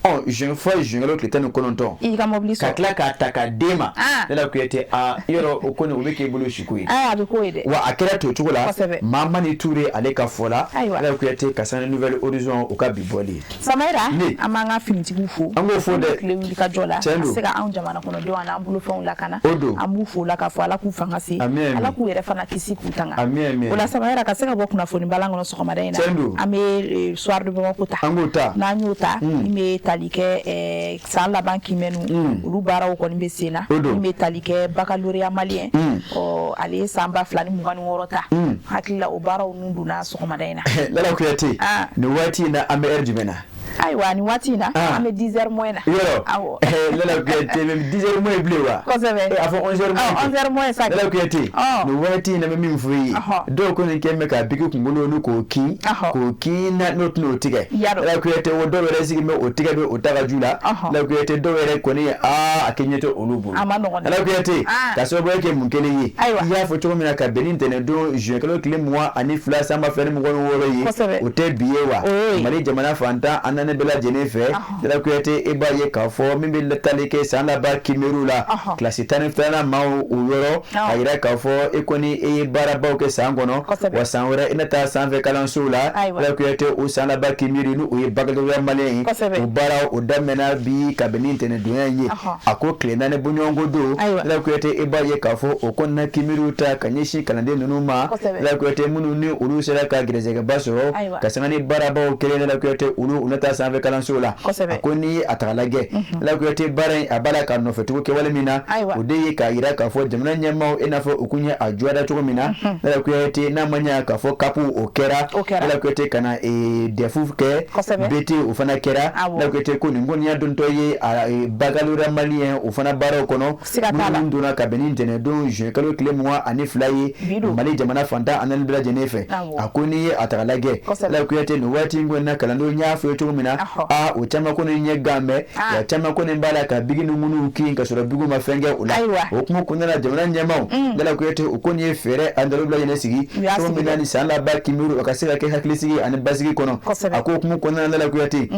Ɔ, juin fɔ juin kalo tile 19. I ka mobili sɔrɔ ka tila k'a ta k'a d'e ma. Lala Kuyate, aa, yɔrɔ o kɔni o bɛ k'e bolo suko ye. A bɛ k'o ye dɛ. Wa a kɛra ten o cogo la. Mamani Ture, ale ka fɔ la. Lala Kuyate, ka sanga ni Nouvel Horizon, u ka bi bɔli ye. Samayira, an b'an ka finitigiw fo. An b'o fo dɛ. Tile wuli ka jɔ la ka se ka anw jamana kɔnɔdenw an'an bolofɛnw lakana. O don. An b'u fo la k'a fɔ Ala k'u fanga se. Ala k'u yɛrɛ fana kisi k'u tanga. O la Samayira, ka se ka bɔ kunnafoni balan kɔnɔ sɔgɔmada in na. Tiɲɛ don. An bɛ Soir de Bamako ta. An b'o ta. N'an y'o ta, min bɛ tali kɛ san laban kiimɛniw, olu baaraw kɔni bɛ sen na. O don. Min bɛ tali kɛ baccalauréat malien. Ɔ, ale ye san 2026 ta. Hakili la, o baaraw nun donna sɔgɔmada in na. Lala Kuyate, nin waati in na, an bɛ heure jumɛn na? Ayiwa, nin waati in na, an bɛ 10 heures moins na. Yɔrɔ. Awɔ. Lala Kuyate, mais 10 heures moins bilen wa? Kosɛbɛ. A fɔ 11 heures moins. 11 heures moins sa. Lala Kuyate, nin waati in na, n bɛ min fɔ i ye, dɔw kɔni kɛn bɛ ka biki kunkolo ni k'o kin, k'o kin na, n'o tɛna o tigɛ. Lala Kuyate, o dɔw yɛrɛ sigi bɛ o tigɛ bɛ o ta ka ju la. Lala Kuyate, dɔw yɛrɛ kɔni, aa, a kɛ ɲɛ tɛ olu bolo. A ma nɔgɔn dɛ. Lala Kuyate, ka sababu kɛ mun kelen ye? Ayiwa. I y'a fɔ cogo min na, ka bɛn ni ntɛnɛndon juin kalo tile 22 san 2026 ye. O tɛ bi ye wa? Mali jamana fantan an naani bɛɛ lajɛlen fɛ. Lala Kuyate, e b'a ye k'a fɔ min bɛ tali kɛ san laban kiimɛriw la, kilasi 12nan maaw o yɔrɔ, a yira k'a fɔ e kɔni e ye baarabaw kɛ san kɔnɔ, wa san wɛrɛ i na taa sanfɛ kalansow la. Lala Kuyate, o san laban kiimɛri, ni o ye baccalauréat malien ye, o baara o daminɛna bi ka bɛn ni ntɛnɛndonya in ye. A ko tile 4 bɔɲɔgɔnko don. Lala Kuyate, e b'a ye k'a fɔ o kɔnɔna kiimɛriw ta ka ɲɛsin kalanden ninnu ma. Lala Kuyate, minnu ni olu sera ka gɛrɛsɛgɛba sɔrɔ ka sanga ni baarabaw kɛlen, Lala Kuyate, olu u na taa sanfɛ kalansow la. A ko n'i ye a ta k'a lajɛ, Lala Kuyate, baara in a b'a la ka nɔfɛtugu kɛwale min na, o de ye k'a yira k'a fɔ jamana ɲɛmaaw, i n'a fɔ u kun ye a jɔda cogo min na. Lala Kuyate, n'a ma ɲɛ k'a fɔ CAP o kɛra, Lala Kuyate, ka na DEF kɛ, BT o fana kɛra. Lala Kuyate ko nin kɔni y'a dontɔ ye baccalauréat malien o fana baaraw kɔnɔ, minnu donna ka bɛn ni ntɛnɛndon juin kalo tile 22 ye Mali jamana fantan an naani bɛɛ lajɛlen fɛ. A ko n'i ye a ta k'a lajɛ, Lala Kuyate, nin waati in kɔni na, kalandenw y'a fɔ ye cogo min na, aa, o caman kɔni ɲɛ gan bɛ, wa caman kɔni b'a la ka bigi ni minnu kin ka sɔrɔ bigiw ma fɛn kɛ o la. O hukumu kɔnɔna na, jamana ɲɛmaaw, Lala Kuyate, o kɔni ye fɛɛrɛ an dalo bila ɲɛnɛ sigi cogo min na ni san laban kiimɛriw o ka se ka kɛ hakilisigi ani basigi kɔnɔ. A ko hukumu kɔnɔna na, Lala Kuyate,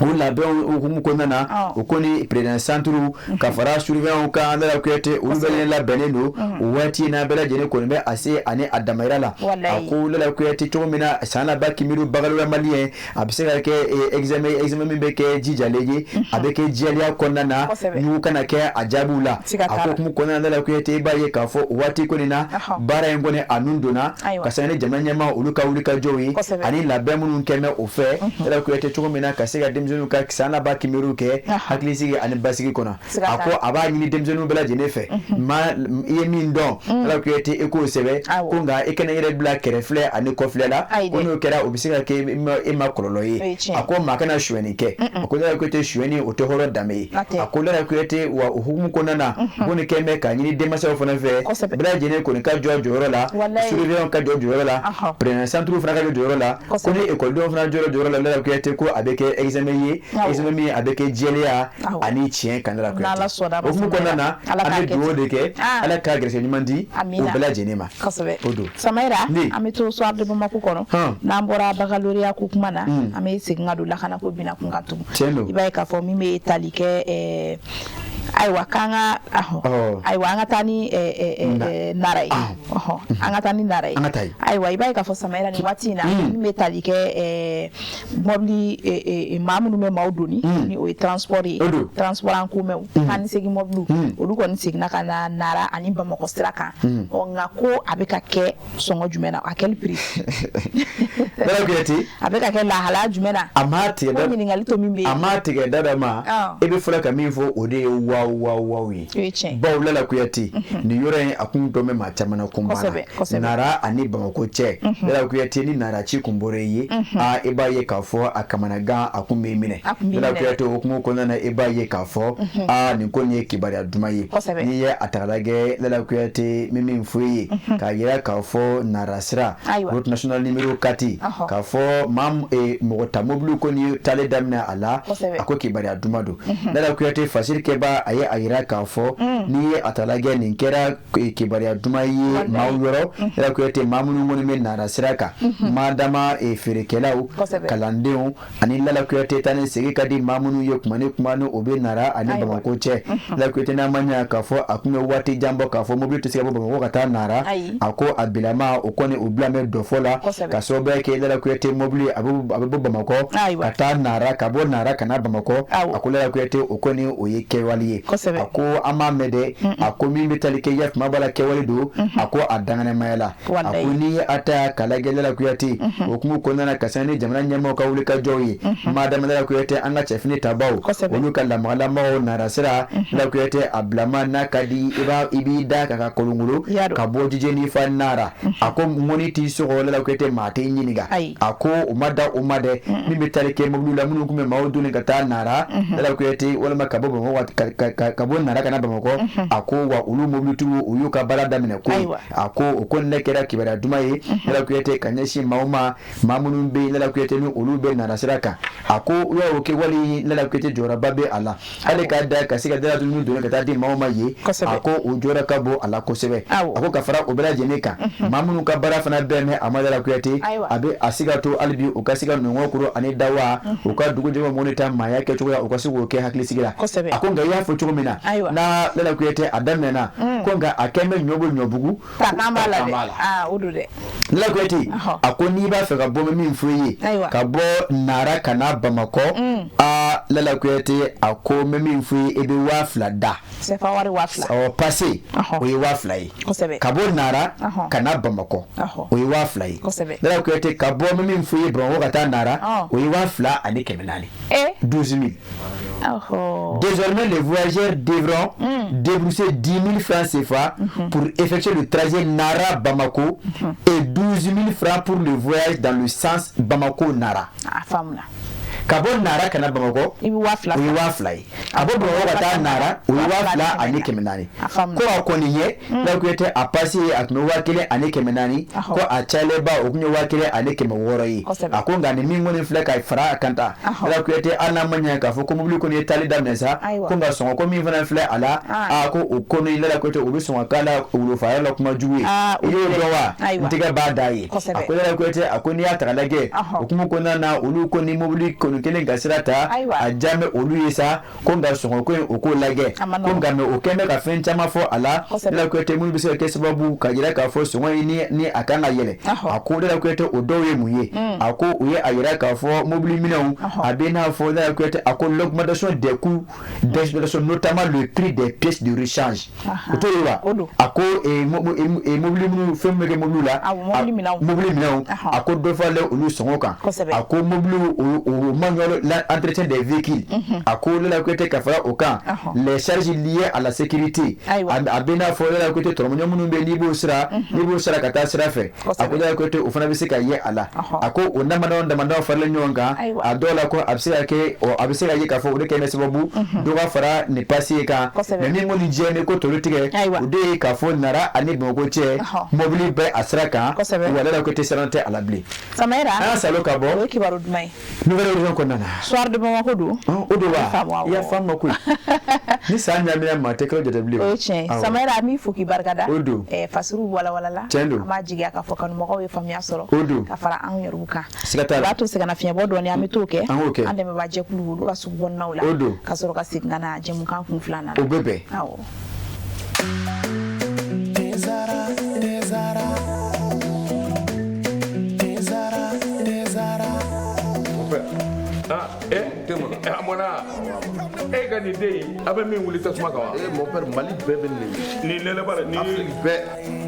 o labɛnw hukumu kɔnɔna na, o kɔni président centre ka fara surveillant kan, Lala Kuyate, olu bɛɛ labɛnnen don. O waati in na, bɛɛ lajɛlen kɔni bɛ a se ani a damayira la. A ko Lala Kuyate, cogo min na san laban kiimɛriw baccalauréat malien a bɛ se ka kɛ examen min bɛ kɛ jijalen ye, a bɛ kɛ jɛlenya kɔnɔna na, ɲugu kana kɛ a jaabiw la. A ko hukumu kɔnɔna na, Lala Kuyate, i b'a ye k'a fɔ o waati kɔni na, baara in kɔni a nun donna ka sanga ni jamana ɲɛmaa olu ka wuli ka jɔw ye ani labɛn minnu kɛ bɛ o fɛ. Lala Kuyate, cogo min na ka se ka denmisɛnninw ka san laban kiimɛriw kɛ hakilisigi ani basigi kɔnɔ. A ko a b'a ɲini denmisɛnninw bɛɛ lajɛlen fɛ, ma i ye min dɔn, Lala Kuyate, i k'o sɛbɛn, ko nka i kana yɛrɛ bila kɛrɛfilɛ ani kɔfilɛ la, ko n'o kɛra, o bɛ se ka kɛ e ma kɔlɔlɔ ye. A ko ko maa kana sonyɛni kɛ. A ko Lala Kuyate, sonyɛni o tɛ hɔrɔn danbe ye. A ko Lala Kuyate, wa o hukumu kɔnɔna na, ko nin kɛn bɛ k'a ɲini denmansaw fana fɛ, bɛɛ lajɛlen kɔni ka jɔ a jɔyɔrɔ la, surveillant ka jɔ jɔyɔrɔ la, président centre fana ka jɔ jɔyɔrɔ la, ko ni ekɔlidenw fana jɔra jɔyɔrɔ la, Lala Kuyate, ko a bɛ kɛ examen ye, examen min a bɛ kɛ jɛlenya ani tiɲɛ kan. Lala Kuyate, o hukumu kɔnɔna na, an bɛ dugawu de kɛ, Ala ka gɛrɛsɛgɛ ɲuman di o bɛɛ lajɛlen ma. O don Samayira, an bɛ to Soir de Bamako kɔnɔ. N'an bɔra baccalauréat ko kuma na, an bɛ segin ka don lakanako bina kun kan tugun. I b'a ye k'a fɔ min bɛ tali kɛ, ayiwa, k'an ka, ayiwa, an ka taa ni Nara ye, an ka taa ni Nara ye. Ayiwa, i b'a ye k'a fɔ Samayira, nin waati in na, min bɛ tali kɛ mɔbili, maa minnu bɛ maaw doni, ni o ye transport ye, transport en commun, taa ni segin mɔbiliw, olu kɔni seginna ka na Nara ani Bamakɔ sira kan. Ɔ nka ko a bɛ ka kɛ sɔngɔ jumɛn na, à quel prix? Lala Kuyate, a bɛ ka kɛ lahalaya jumɛn na? A ma tigɛ da, ɲininkali to min bɛ yen, a ma tigɛ da da ma. E bɛ fɔlɔ ka min fɔ, o de ye waw waw waw ye. O ye tiɲɛ. Bawo Lala Kuyate, nin yɔrɔ in a kun dɔn bɛ maa caman na ko banna Nara ani Bamakɔ cɛ. Lala Kuyate, ni Nara ci kun bɔra i ye, aa, i b'a ye k'a fɔ a kamanagan a kun b'i minɛ. Lala Kuyate, o hukumu kɔnɔna na, i b'a ye k'a fɔ aa, nin ko nin ye kibaruya duman ye. N'i ye a ta k'a lajɛ, Lala Kuyate, n bɛ min fɔ i ye k'a yira k'a fɔ Nara sira, route nationale numéro 4, k'a fɔ maa mɔgɔ ta mobili kɔni taalen daminɛ a la, a ko kibaruya duman don. Lala Kuyate, fasiri kɛba, a ye a yira k'a fɔ n'i ye a ta lajɛ, nin kɛra kibaruya duman ye maaw yɔrɔ. Lala Kuyate, maa minnu kɔni bɛ Nara sira kan, maa dama feerekɛlaw, kalandenw ani Lala Kuyate, taa ni segin ka di maa minnu ye kuma ni kuma ni o bɛ Nara ani Bamakɔ cɛ. Lala Kuyate, n'a ma ɲɛ k'a fɔ a tun bɛ waati jan bɔ k'a fɔ mobili tɛ se ka bɔ Bamakɔ ka taa Nara, a ko a bilama o kɔni o bila bɛ dɔfɔ la, ka sababu kɛ Lala Kuyate, mobili a bɛ bɔ Bamakɔ ka taa Nara, ka bɔ Nara ka na Bamakɔ. A ko Lala Kuyate, o kɔni o ye kɛwale ye. A ko an m'a mɛn dɛ. A ko min bɛ tali kɛ yafama b'a la, kɛwale don, a ko a danganamaya la. A ko n'i ye a ta k'a lajɛ, Lala Kuyate, o hukumu kɔnɔna na, ka sanga ni jamana ɲɛmaaw ka wuli ka jɔw ye, madama Lala Kuyate, an ka cɛfini tabaw, olu ka lamagalamaw Nara sira, Lala Kuyate, a bilama n'a ka di i b'a i b'i da ka kolongolo ka bɔ jijeni fa Nara. A ko ŋɔni t'i sɔgɔ, Lala Kuyate, maa t'i ɲininka. A ko o ma da o ma dɛ. Min bɛ tali kɛ mobili la minnu tun bɛ maaw doni ka taa Nara, Lala Kuyate, walima ka bɔ Bamakɔ, ka bɔ Nara ka na Bamakɔ, a ko wa olu mobilitigiw, u y'u ka baara daminɛ koyi. A ko o ko ne kɛra kibaruya duman ye, Lala Kuyate, ka ɲɛsin maaw ma, maa minnu bɛ yen, Lala Kuyate, ni olu bɛ Nara sira kan. A ko o kɛwale, Lala Kuyate, jɔyɔrɔba bɛ a la hali k'a da ka se ka dala dumuni doni ka taa di maaw ma ye. A ko o jɔyɔrɔ ka bon a la kosɛbɛ. A ko ka fara o bɛɛ lajɛlen kan, maa minnu ka baara fana bɛn bɛ a ma, Lala Kuyate, a bɛ a se ka to hali bi u ka se ka nɔngɔn kuru ani dawa, u ka dugu jɛma mɔni ta maaya kɛcogoya, u ka se k'o kɛ hakilisigi la. A ko nka i y'a fɔ cogo min na n'a Lala Kuyate, a daminɛna ko nka a kɛn bɛ ɲɔ bɔ ɲɔbugu. Kan b'a la dɛ, o don dɛ. Lala Kuyate, a ko n'i b'a fɛ ka bɔ, min fɔ i ye, ka bɔ Nara ka na Bamakɔ, aa, Lala Kuyate, a ko n bɛ min fɔ i ye, i bɛ 2000 da. CFA wari 2000. Ɔ passe, o ye 2000 ye. Ka bɔ Nara ka na Bamakɔ, o ye 2000 ye. Lala Kuyate, ka bɔ, n bɛ min fɔ i ye, Bamakɔ ka taa Nara, o ye 2100. 12 000. Désormais, les voyageurs devront débourser 10 000 francs CFA pour effectuer le trajet Nara-Bamako et 12 000 francs pour le voyage dans le sens Bamako-Nara. Ka bɔ Nara ka na Bamakɔ, i bɛ 2000. O ye 2000 ye. Ka bɔ Bamakɔ ka taa Nara, o ye 2400. Ko a kɔni ye, Lala Kuyate, a passe a tun bɛ 1400, ko a cayalenba o tun ye 1600 ye. A ko nka nin min kɔni filɛ ka fara a kan tan, Lala Kuyate, hali n'a ma ɲɛ k'a fɔ ko mobili kɔni ye taali daminɛ sa, ko nka sɔngɔ ko min fana filɛ a la, aa, ko o kɔni, Lala Kuyate, o bɛ sɔn ka k'a la wulofayɔrɔ la kuma jugu ye. I y'o dɔn wa? N tɛgɛ b'a da ye. A ko Lala Kuyate, a ko n'i y'a ta k'a lajɛ, o hukumu kɔnɔna na, olu ko ni mobili kɔni kelen ka sira ta, a diya bɛ olu ye sa, ko nka sɔngɔ ko in, o k'o lajɛ. Ko nka mɛ o kɛn bɛ ka fɛn caman fɔ a la, Lala Kuyate, minnu bɛ se ka kɛ sababu ka jira k'a fɔ sɔngɔ in ni a kan ka yɛlɛ. A ko Lala Kuyate, o dɔw ye mun ye? A ko u ye a yira k'a fɔ mobili minɛnw, a bɛ n'a fɔ Lala Kuyate, a ko l'augmentation des coûts d'exploitation, notamment le prix des pièces de rechange. O t'o ye wa? A ko mobili minnu, fɛn min bɛ kɛ mobili la, mobili minɛnw, a ko dɔ faralen olu sɔngɔ kan. A ko mobili o ma l'entretien des véhicules. A ko Lala Kuyate, ka fara o kan, les charges liées à la sécurité, a bɛ n'a fɔ Lala Kuyate, tɔrɔmɔɲɔ minnu bɛ, n'i b'o sira ka taa sira fɛ, a ko Lala Kuyate, o fana bɛ se ka ye a la. A ko o damadɔ damadɔ faralen ɲɔgɔn kan, a dɔw la ko a bɛ se ka kɛ, a bɛ se ka ye k'a fɔ o de kɛ sababu dɔ ka fara nin passe ye kan. Mais min kɔni jɛ ko tolu tigɛ, o de ye k'a fɔ Nara ani Bamakɔ cɛ, mobili bɛ a sira kan wa, Lala Kuyate, siran tɛ a la bilen. Samayira. An salo ka bɔ. O ye kibaru duman ye? Nouvelle Horizon kɔnɔna na. Soir de Bamako don. O don wa, i y'a faamu koyi, ni san ɲagamina, maa tɛ kalo jate bilen. O ye tiɲɛ ye. Samayira, an b'i fo k'i barikada. O don. Fasiriw walawalala. Tiɲɛ don. An b'a jigiya k'a fɔ kanubagaw ye faamuya sɔrɔ. O don. Ka fara anw yɛrɛw kan. Siga t'a la. O b'a to sɛgɛnnafiɲɛbɔ dɔɔni, an bɛ t'o kɛ. An k'o kɛ. An dɛmɛbaa jɛkulu, olu ka sugu kɔnɔnaw la. O don. Ka sɔrɔ ka segin ka na jɛmukan kun filanan na. O bɛ bɛn. Awɔ. Tezara, Tezara, Tezara, Tezara. Mon père. Ah, eh, a mɔna e ka nin den in, a bɛ min wuli tasuma kan wa? Eh, mon père, Mali bɛɛ bɛ nin. Nin nɛnɛ bara nin. Afrique bɛɛ.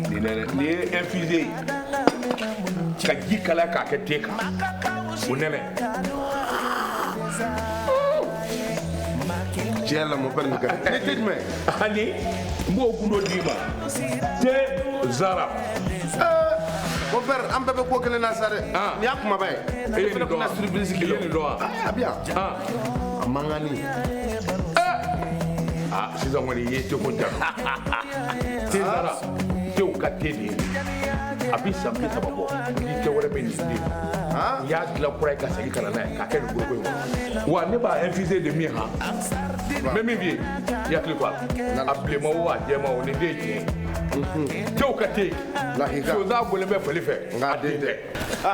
Nin nɛnɛ, nin ye infusé ye ka ji kalaya k'a kɛ te kan, o nɛnɛ. Tiɲɛ la, mon père, nin ka di. Ni te jumɛn? Ani n b'o gundo d'i ma, te Zara. Mon père, an bɛɛ bɛ ko kelen na sa dɛ. Nin y'a kumaba ye. E ye nin dɔn wa? Surprise. I ye nin dɔn wa? A bɛ yan. A mankanni. Ah, sisan kɔni i ye teko jaabi. Te Zara, tew ka te de ye. A bi san 30 bɔ, ni tɛ wɛrɛ bɛ nin den. I y'a dilan kura ye ka segin ka na n'a ye k'a kɛ nin foroko in kɔnɔ. Wa ne b'a infusé de min han. N bɛ min f'i ye, i hakili to a la. A bilenman o, a jɛman o, nin den ye tiɲɛ ye. Tew ka te. Sonsan bɔlen bɛ fali fɛ, a den tɛ.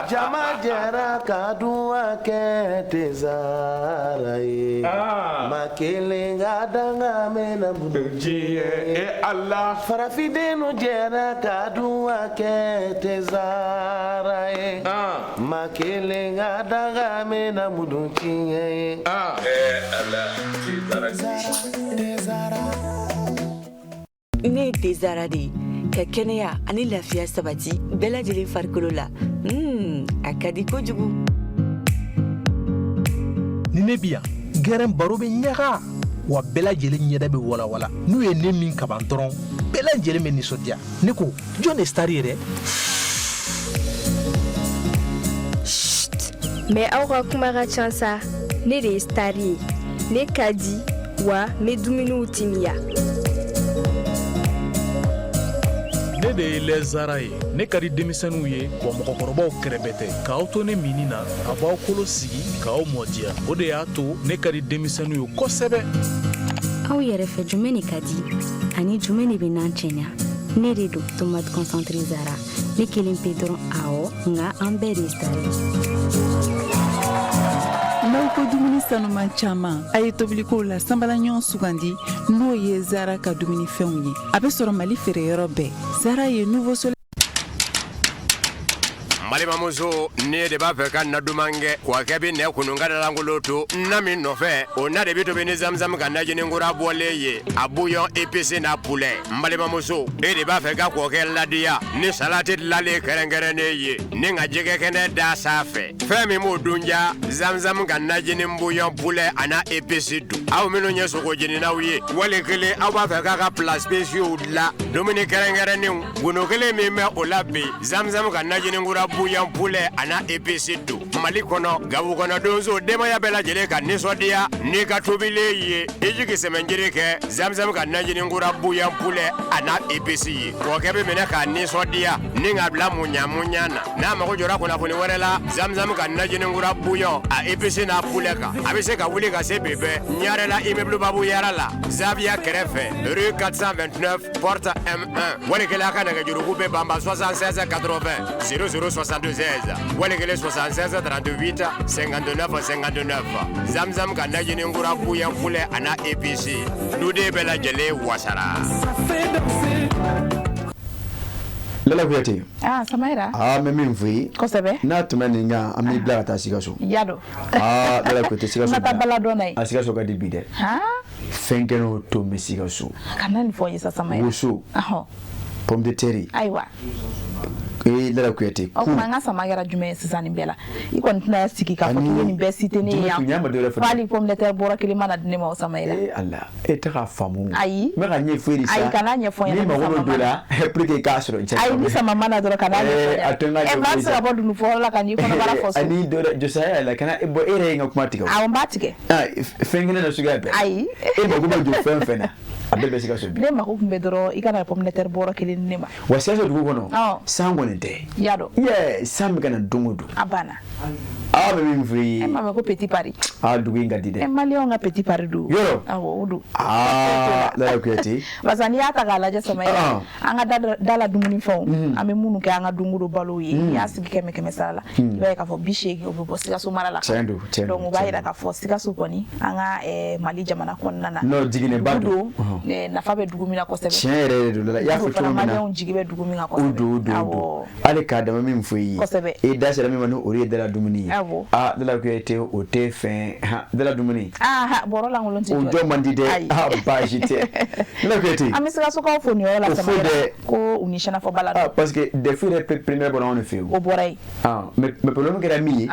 Jama jɛra ka duwa kɛ Tezara ye. Ma kelen ka danga mɛna diɲɛ e Ala. Farafindenw jɛra ka duwa kɛ Tezara ye. Ma kelen ka danga mɛna mudun tiɲɛ ye. Eh Ala, Tezara. Tezara. Ne ye Tezara de ye, ka kɛnɛya ani lafiya sabati bɛɛ lajɛlen farikolo la. A ka di kojugu. Ni ne bi yan gɛrɛn, baro bɛ ɲaga wa, bɛɛ lajɛlen ɲɛda bɛ walawala. N'u ye ne min kaban dɔrɔn, bɛɛ lajɛlen bɛ nisɔndiya. Ne ko, jɔn de star ye dɛ? Mais aw ka kuma ka ca sa. Ne de ye star ye. Ne ka di wa, n bɛ dumuniw timiya. Ne de ye lɛzara ye. Ne ka di denmisɛnninw ye wa, mɔgɔkɔrɔbaw kɛrɛbɛ tɛ. K'aw to ne minni na, a b'aw kolo sigi k'aw mɔdiya. O de y'a to ne ka di denmisɛnninw ye kosɛbɛ. Aw yɛrɛ fɛ, jumɛn de ka di ani jumɛn de bɛ n'an cɛɲa? Ne de don, tomate concentré Zara. Ne kelen pe dɔrɔn, awɔ, nka an bɛɛ de ye star ye. N'aw ko dumuni sanuman caman, a ye tobilikow la sanbalaɲɔgɔn sugandi, n'o ye Zara ka dumunifɛnw ye. A bɛ sɔrɔ Mali feereyɔrɔ bɛɛ. Zara ye nouveau soleil. N balimamuso, ne de b'a fɛ ka na duman kɛ kɔkɛ bɛ nɛ kunun ka dalankolon to na min nɔfɛ, o na de bɛ tobi ni zamzam ka najini kura bɔlen ye, a bouillon épice n'a poulet. N balimamuso, e de b'a fɛ ka kɔkɛ ladiya ni salati dilanlen kɛrɛnkɛrɛnnen ye ni ka jɛgɛ kɛnɛ da sanfɛ, fɛn min b'o dun ja, zamzam ka najini bouillon poulet a n'a épice dun. Aw minnu ye sogo jeninaw ye, wali kelen aw b'a fɛ k'a ka plats spéciaux dilan, dumuni kɛrɛnkɛrɛnnenw, gundo kelen min bɛ o la bi, zamzam ka najini kura bouillon poulet a n'a épice dun. Mali kɔnɔ, Gawo kɔnɔ, donso denbaya bɛɛ lajɛlen ka nisɔndiya n'i ka tobilen ye, i jigi sɛmɛnjiri kɛ zamzam ka najini kura bouillon poulet a n'a épice ye. Kɔkɛ bɛ minɛ k'a nisɔndiya ni ka bila muɲa muɲa na. N'a mago jɔra kunnafoni wɛrɛ la zamzam ka najini kura bouillon a épice n'a poulet kan, a bɛ se ka wuli ka se bi bɛɛ Ɲarela, immeuble Babu Yara la, Zaviya kɛrɛfɛ, rue 429, porte M1. Wali kelen, a ka nɛgɛjuruku bɛ banba 76 80 00 76, wali kelen 76 38 59 59. Zamzam ka najini kura bouillon poulet a n'a épice, duden bɛɛ lajɛlen wasara. Lala Kuyate. Ah, Samayira. Aa, n bɛ min fɔ i ye. Kosɛbɛ. N'a tun bɛ nin kan, an b'i bila ka taa Sikaso. Ya dɔn. Aa, Lala Kuyate, Sikaso. N ka taa bala dɔn na ye. A, Sikaso ka di bi dɛ. Han. Fɛn kɛnɛw to bɛ Sikaso. Kana nin fɔ n ye sa, Samayira. Woso. Ahɔ. Pomme de terre. Ayiwa. Ee Lala Kuyate. O tuma an ka sama kɛra jumɛn ye sisan nin bɛɛ la? I kɔni tɛna sigi k'a fɔ k'i bɛ nin bɛɛ citer ne ye yan. Fo hali pomme de terre bɔrɔ kelen ma na di ne ma o Samayira. Ee Ala, e tɛ k'a faamu. Ayi. N bɛ ka ɲɛfɔ e de sa. Ayi, kana ɲɛfɔ n ɲɛna. N'i mago bɛ dɔ la pour que i k'a sɔrɔ. Ayi, ni sama ma na dɔrɔn kana ɲɛfɔ n ɲɛna. A to n ka ɲɛfɔ. Maa tɛ se ka bɔ dununfɔyɔrɔ la ka n'i kɔnɔbara fɔ so. Ani dɔ wɛrɛ Josaya la kana bɔn e yɛrɛ ye n ka kuma tigɛ o. Awɔ, n b'a tigɛ. Fɛn kelen na suguya bɛɛ. Ayi. E mago bɛ jɔ fɛn o fɛn na. A bɛɛ bɛ Sikaso bi. Ne mako tun bɛ dɔrɔn i ka na pomme de terre bɔrɔ kelen di ne ma. Wa Sikaso dugu kɔnɔ. San kɔni tɛ. I y'a dɔn. Yɛ san bɛ ka na don o don. A banna. Aa bɛ min f'i ye. E m'a mɛn ko Petit Paris. Aa dugu in ka di dɛ. E maliyɛnw ka Petit Paris don. Yɔrɔ. Awɔ o don. Aa Lala Kuyate. Parce que n'i y'a ta k'a lajɛ Samayira. An ka da la dumunifɛnw. An bɛ minnu kɛ an ka don o don balow ye. N'i y'a sigi 100 sara la. I b'a ye k'a fɔ 80 o bɛ bɔ Sikaso mara la. Tiɲɛ don tiɲɛ don. Donc o b'a jira k'a fɔ Sikaso kɔni an ka Mali jamana kɔnɔna na. Non jiginɛba don. Nafa bɛ dugu min na kosɛbɛ. Tiɲɛ yɛrɛ de don Lala. I y'a fɔ cogo min na. Maliyɛnw jigi bɛ dugu min kan kosɛbɛ. O don o don o don. Hali k'a dama min fɔ i ye. Kosɛbɛ. I da sera min ma n'o de ye dala dumuni ye. Awɔ. Aa Lala Kuyate o tɛ fɛn dala dumuni. Aa bɔrɔ lankolon tɛ jɔ. O jɔ man di dɛ. Aa baasi tɛ. Lala Kuyate. An bɛ Sikasokaw fo nin yɔrɔ la. O fo dɛ. Ko u ni sɛnɛfɔ bala don. Ah parce que DEF yɛrɛ première bɔra anw de fɛ yen. O bɔra yen. Ah mais problème kɛra min ye.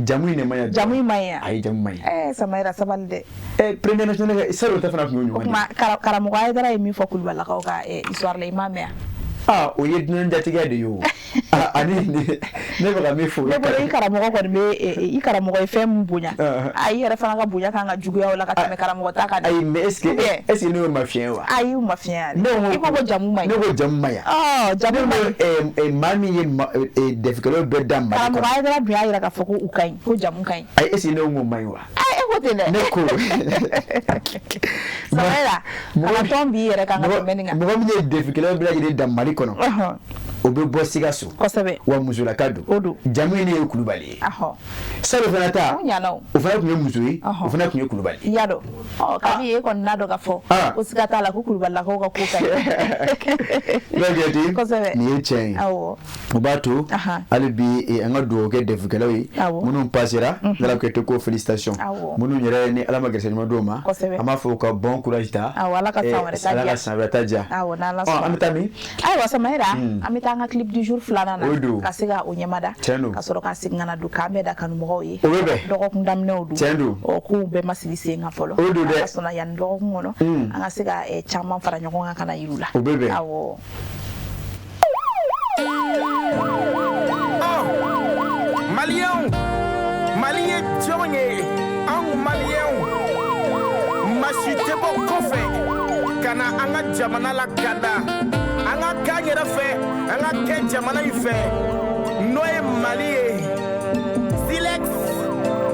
Jamu in de man ɲi. Jamu in man ɲi. Ayi jamu man ɲi. Ɛɛ Samayira sabali dɛ. Ɛ première nationale salon ta fana tun y'o ɲɔgɔn ye. O tuma karamɔgɔ Hayidara ye min fɔ Kulubalilakaw ka histoire la i m'a mɛn wa? Ah o ye dunan jatigɛ de ye o. Ani ne bɛ ka min fɔ. Ne bolo i karamɔgɔ kɔni bɛ i karamɔgɔ ye fɛn min bonya. A i yɛrɛ fana ka bonya kan ka juguya o la ka tɛmɛ karamɔgɔ ta kan dɛ. Ayi mais est ce que ne y'o ma fiɲɛ wa? Ayi u ma fiɲɛ yɛrɛ. I ko jamu man ɲi. Ne ko jamu man ɲi. Ɔ jamu man ɲi. Maa min ye dɛfikɛlaw bɛɛ da Mali kɔnɔ. Karamɔgɔ Hayidara dun y'a jira k'a fɔ ko u ka ɲi ko jamu ka ɲi. Ayi est ce que ne ko man ɲi wa? E ko ten dɛ. Ne ko. Samayira kana tɔn b'i yɛrɛ kan ka tɛmɛ nin kan. Mɔgɔ min ye dɛfikɛlaw bɛɛ lajɛlen da Mali kɔnɔ. O bɛ bɔ Sikaso. Kosɛbɛ. Wa musolaka don. O don. Jamu in ne ye Kulubali ye. Salon fana ta. O ɲana o. O fana tun ye muso ye. O fana tun ye Kulubali ye. I y'a dɔn. Ɔ kabi e kɔni n'a dɔn k'a fɔ. Ko siga t'a la ko Kulubalilakaw ka ko ka ɲi. Lala Kosɛbɛ. Nin ye tiɲɛ ye. Awɔ. O b'a to. Hali bi an ka dugawu kɛ dɛfukɛlaw ye. Awɔ. Minnu passera. Lala Kuyate ko félicitations. Awɔ. Minnu yɛrɛ ni Ala ma garisigɛ ɲuman d'u ma. Kosɛbɛ. An b'a fɔ ka bon courage ta. Awɔ Ala ka san wɛrɛ ta diya. Ala ka san wɛrɛ ta diya. Awɔ n'Ala sɔnna. An bɛ taa min? Ayiwa Samayira. An bɛ taa an ka clip du jour filanan na. O don. Ka se ka o ɲɛmada. Tiɲɛ don. Ka sɔrɔ ka segin ka na don k'an bɛɛ da kanumɔgɔw ye. O bɛ bɛn. Dɔgɔkun daminɛw don. Tiɲɛ don. Ɔ kow bɛɛ ma sigi sen kan fɔlɔ. O don dɛ. Ala sɔnna yanni dɔgɔkun kɔnɔ. An ka se ka caman fara ɲɔgɔn kan ka na yir'u la. O bɛ bɛn. Awɔ. Maliyɛnw, Mali ye jɔn ye? Anw maliyɛnw, maa si tɛ bɔ kɔfɛ ka na an ka jamana lakanda. An ka k'an yɛrɛ fɛ, an ka kɛ jamana in fɛ, n'o ye Mali ye. Silex,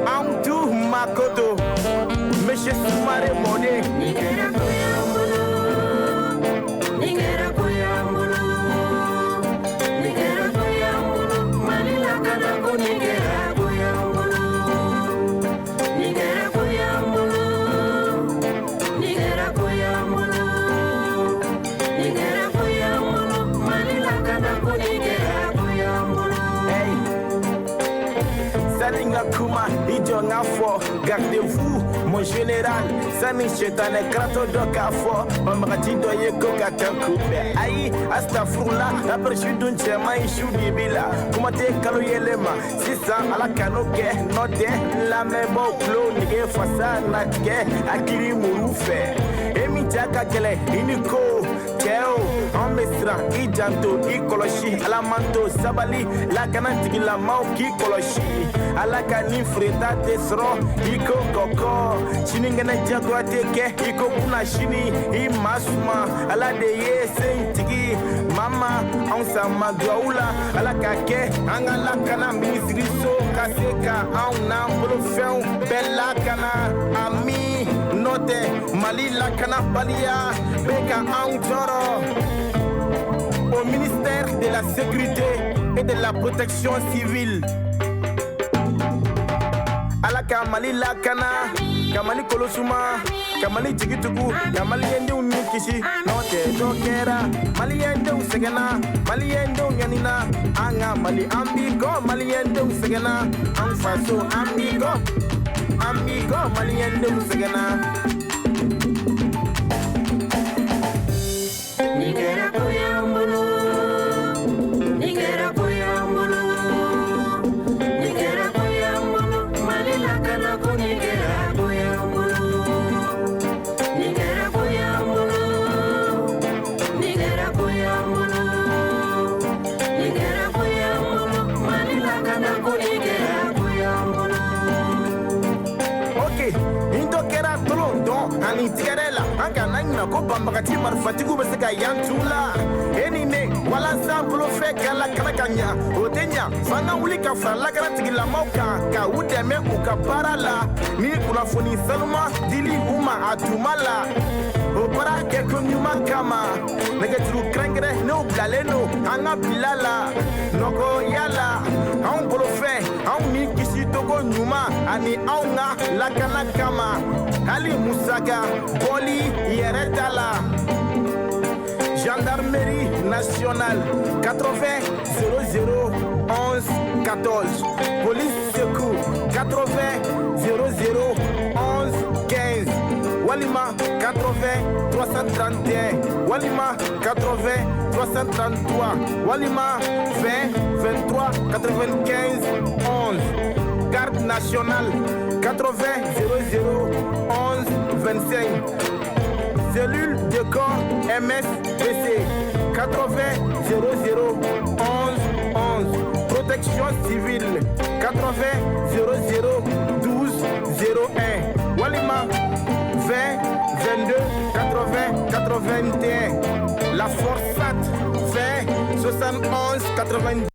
Antu Makoto, Monsieur Soumare Mɔden. Nin kɛra ko y'an bolo, nin kɛra ko y'an bolo, nin kɛra ko y'an bolo, Mali lakana ko nin kɛra ko y'an bolo, nin kɛra ko y'an bolo, nin kɛra ko y'an bolo, nin kɛra ko y'an bolo, Mali lakana ko nin kɛra ko y'an bolo. Hey, sani n ka kuma i jɔ n ka fɔ, gardez-vous mon général, sani sɛtanɛ karatɔ dɔ k'a fɔ, banbagaci dɔ ye ko ka kan kunbɛn. Ayi astafurula, après dun cɛ man ɲi su dibi la, kuma tɛ kalo yɛlɛ ma, sisan Ala kan'o kɛ, n'o tɛ n lamɛnbaaw tulo nege fasa na tigɛ hakili muru fɛ. E min ja ka gɛlɛn i ni ko cɛw, an bɛ siran i janto i kɔlɔsi, Ala man to sabali lakana tigilamaw k'i kɔlɔsi, Ala ka nin feereta tɛ sɔrɔ i ko kɔkɔ, sinikɛnɛ jagoya tɛ kɛ i ko kunna sini i ma suma, Ala de ye se in tigi, mama anw sama duwawu la, Ala ka kɛ an ka lakana minisiriso ka se ka anw n'an bolofɛnw bɛɛ lakana, ami n'o tɛ Mali lakanabaliya bɛ ka anw tɔɔrɔ. Au ministère de la Sécurité et de la Protection civile, Ala ka Mali lakana, ka Mali kolosuma, ka Mali jigitugu, ka maliyɛndenw ni kisi, n'o tɛ dɔ kɛra, maliyɛndenw sɛgɛnna, maliyɛndenw ɲanina, an ka Mali an b'i kɔ, maliyɛndenw sɛgɛnna, an faso an b'i kɔ, an b'i kɔ, maliyɛndenw sɛgɛnna. Nin kɛra ko y'an nin tigɛrɛ la an kana ɲina ko banbagati marifatigiw bɛ se ka yan tu la e ni ne walasa an bolofɛn ka lakana ka ɲa o tɛ ɲa f'an ka wuli ka fara lakana tigilamaw kan ka u dɛmɛ u ka baara la ni kunnafoni sanuman dili u ma a tuma la o baara kɛko ɲuman kama nɛgɛjuru kɛrɛnkɛrɛnnenw bilalen don an ka bila la nɔgɔya la anw bolofɛn anw ni kisi cogo ɲuman ani anw ka lakana kama hali musaka bɔli yɛrɛ t'a la gendarmerie nationale 80 00 11 14 police secours 80 00 11 15 walima 80 331 walima 80 333 walima 20 23 95 11 garde nationale 80 00 11 25 cellule de corps MSPC 80 00 11 11 protection civile 80 00 12 01 walima 20 22 80 81 la FORSAT 20 71 90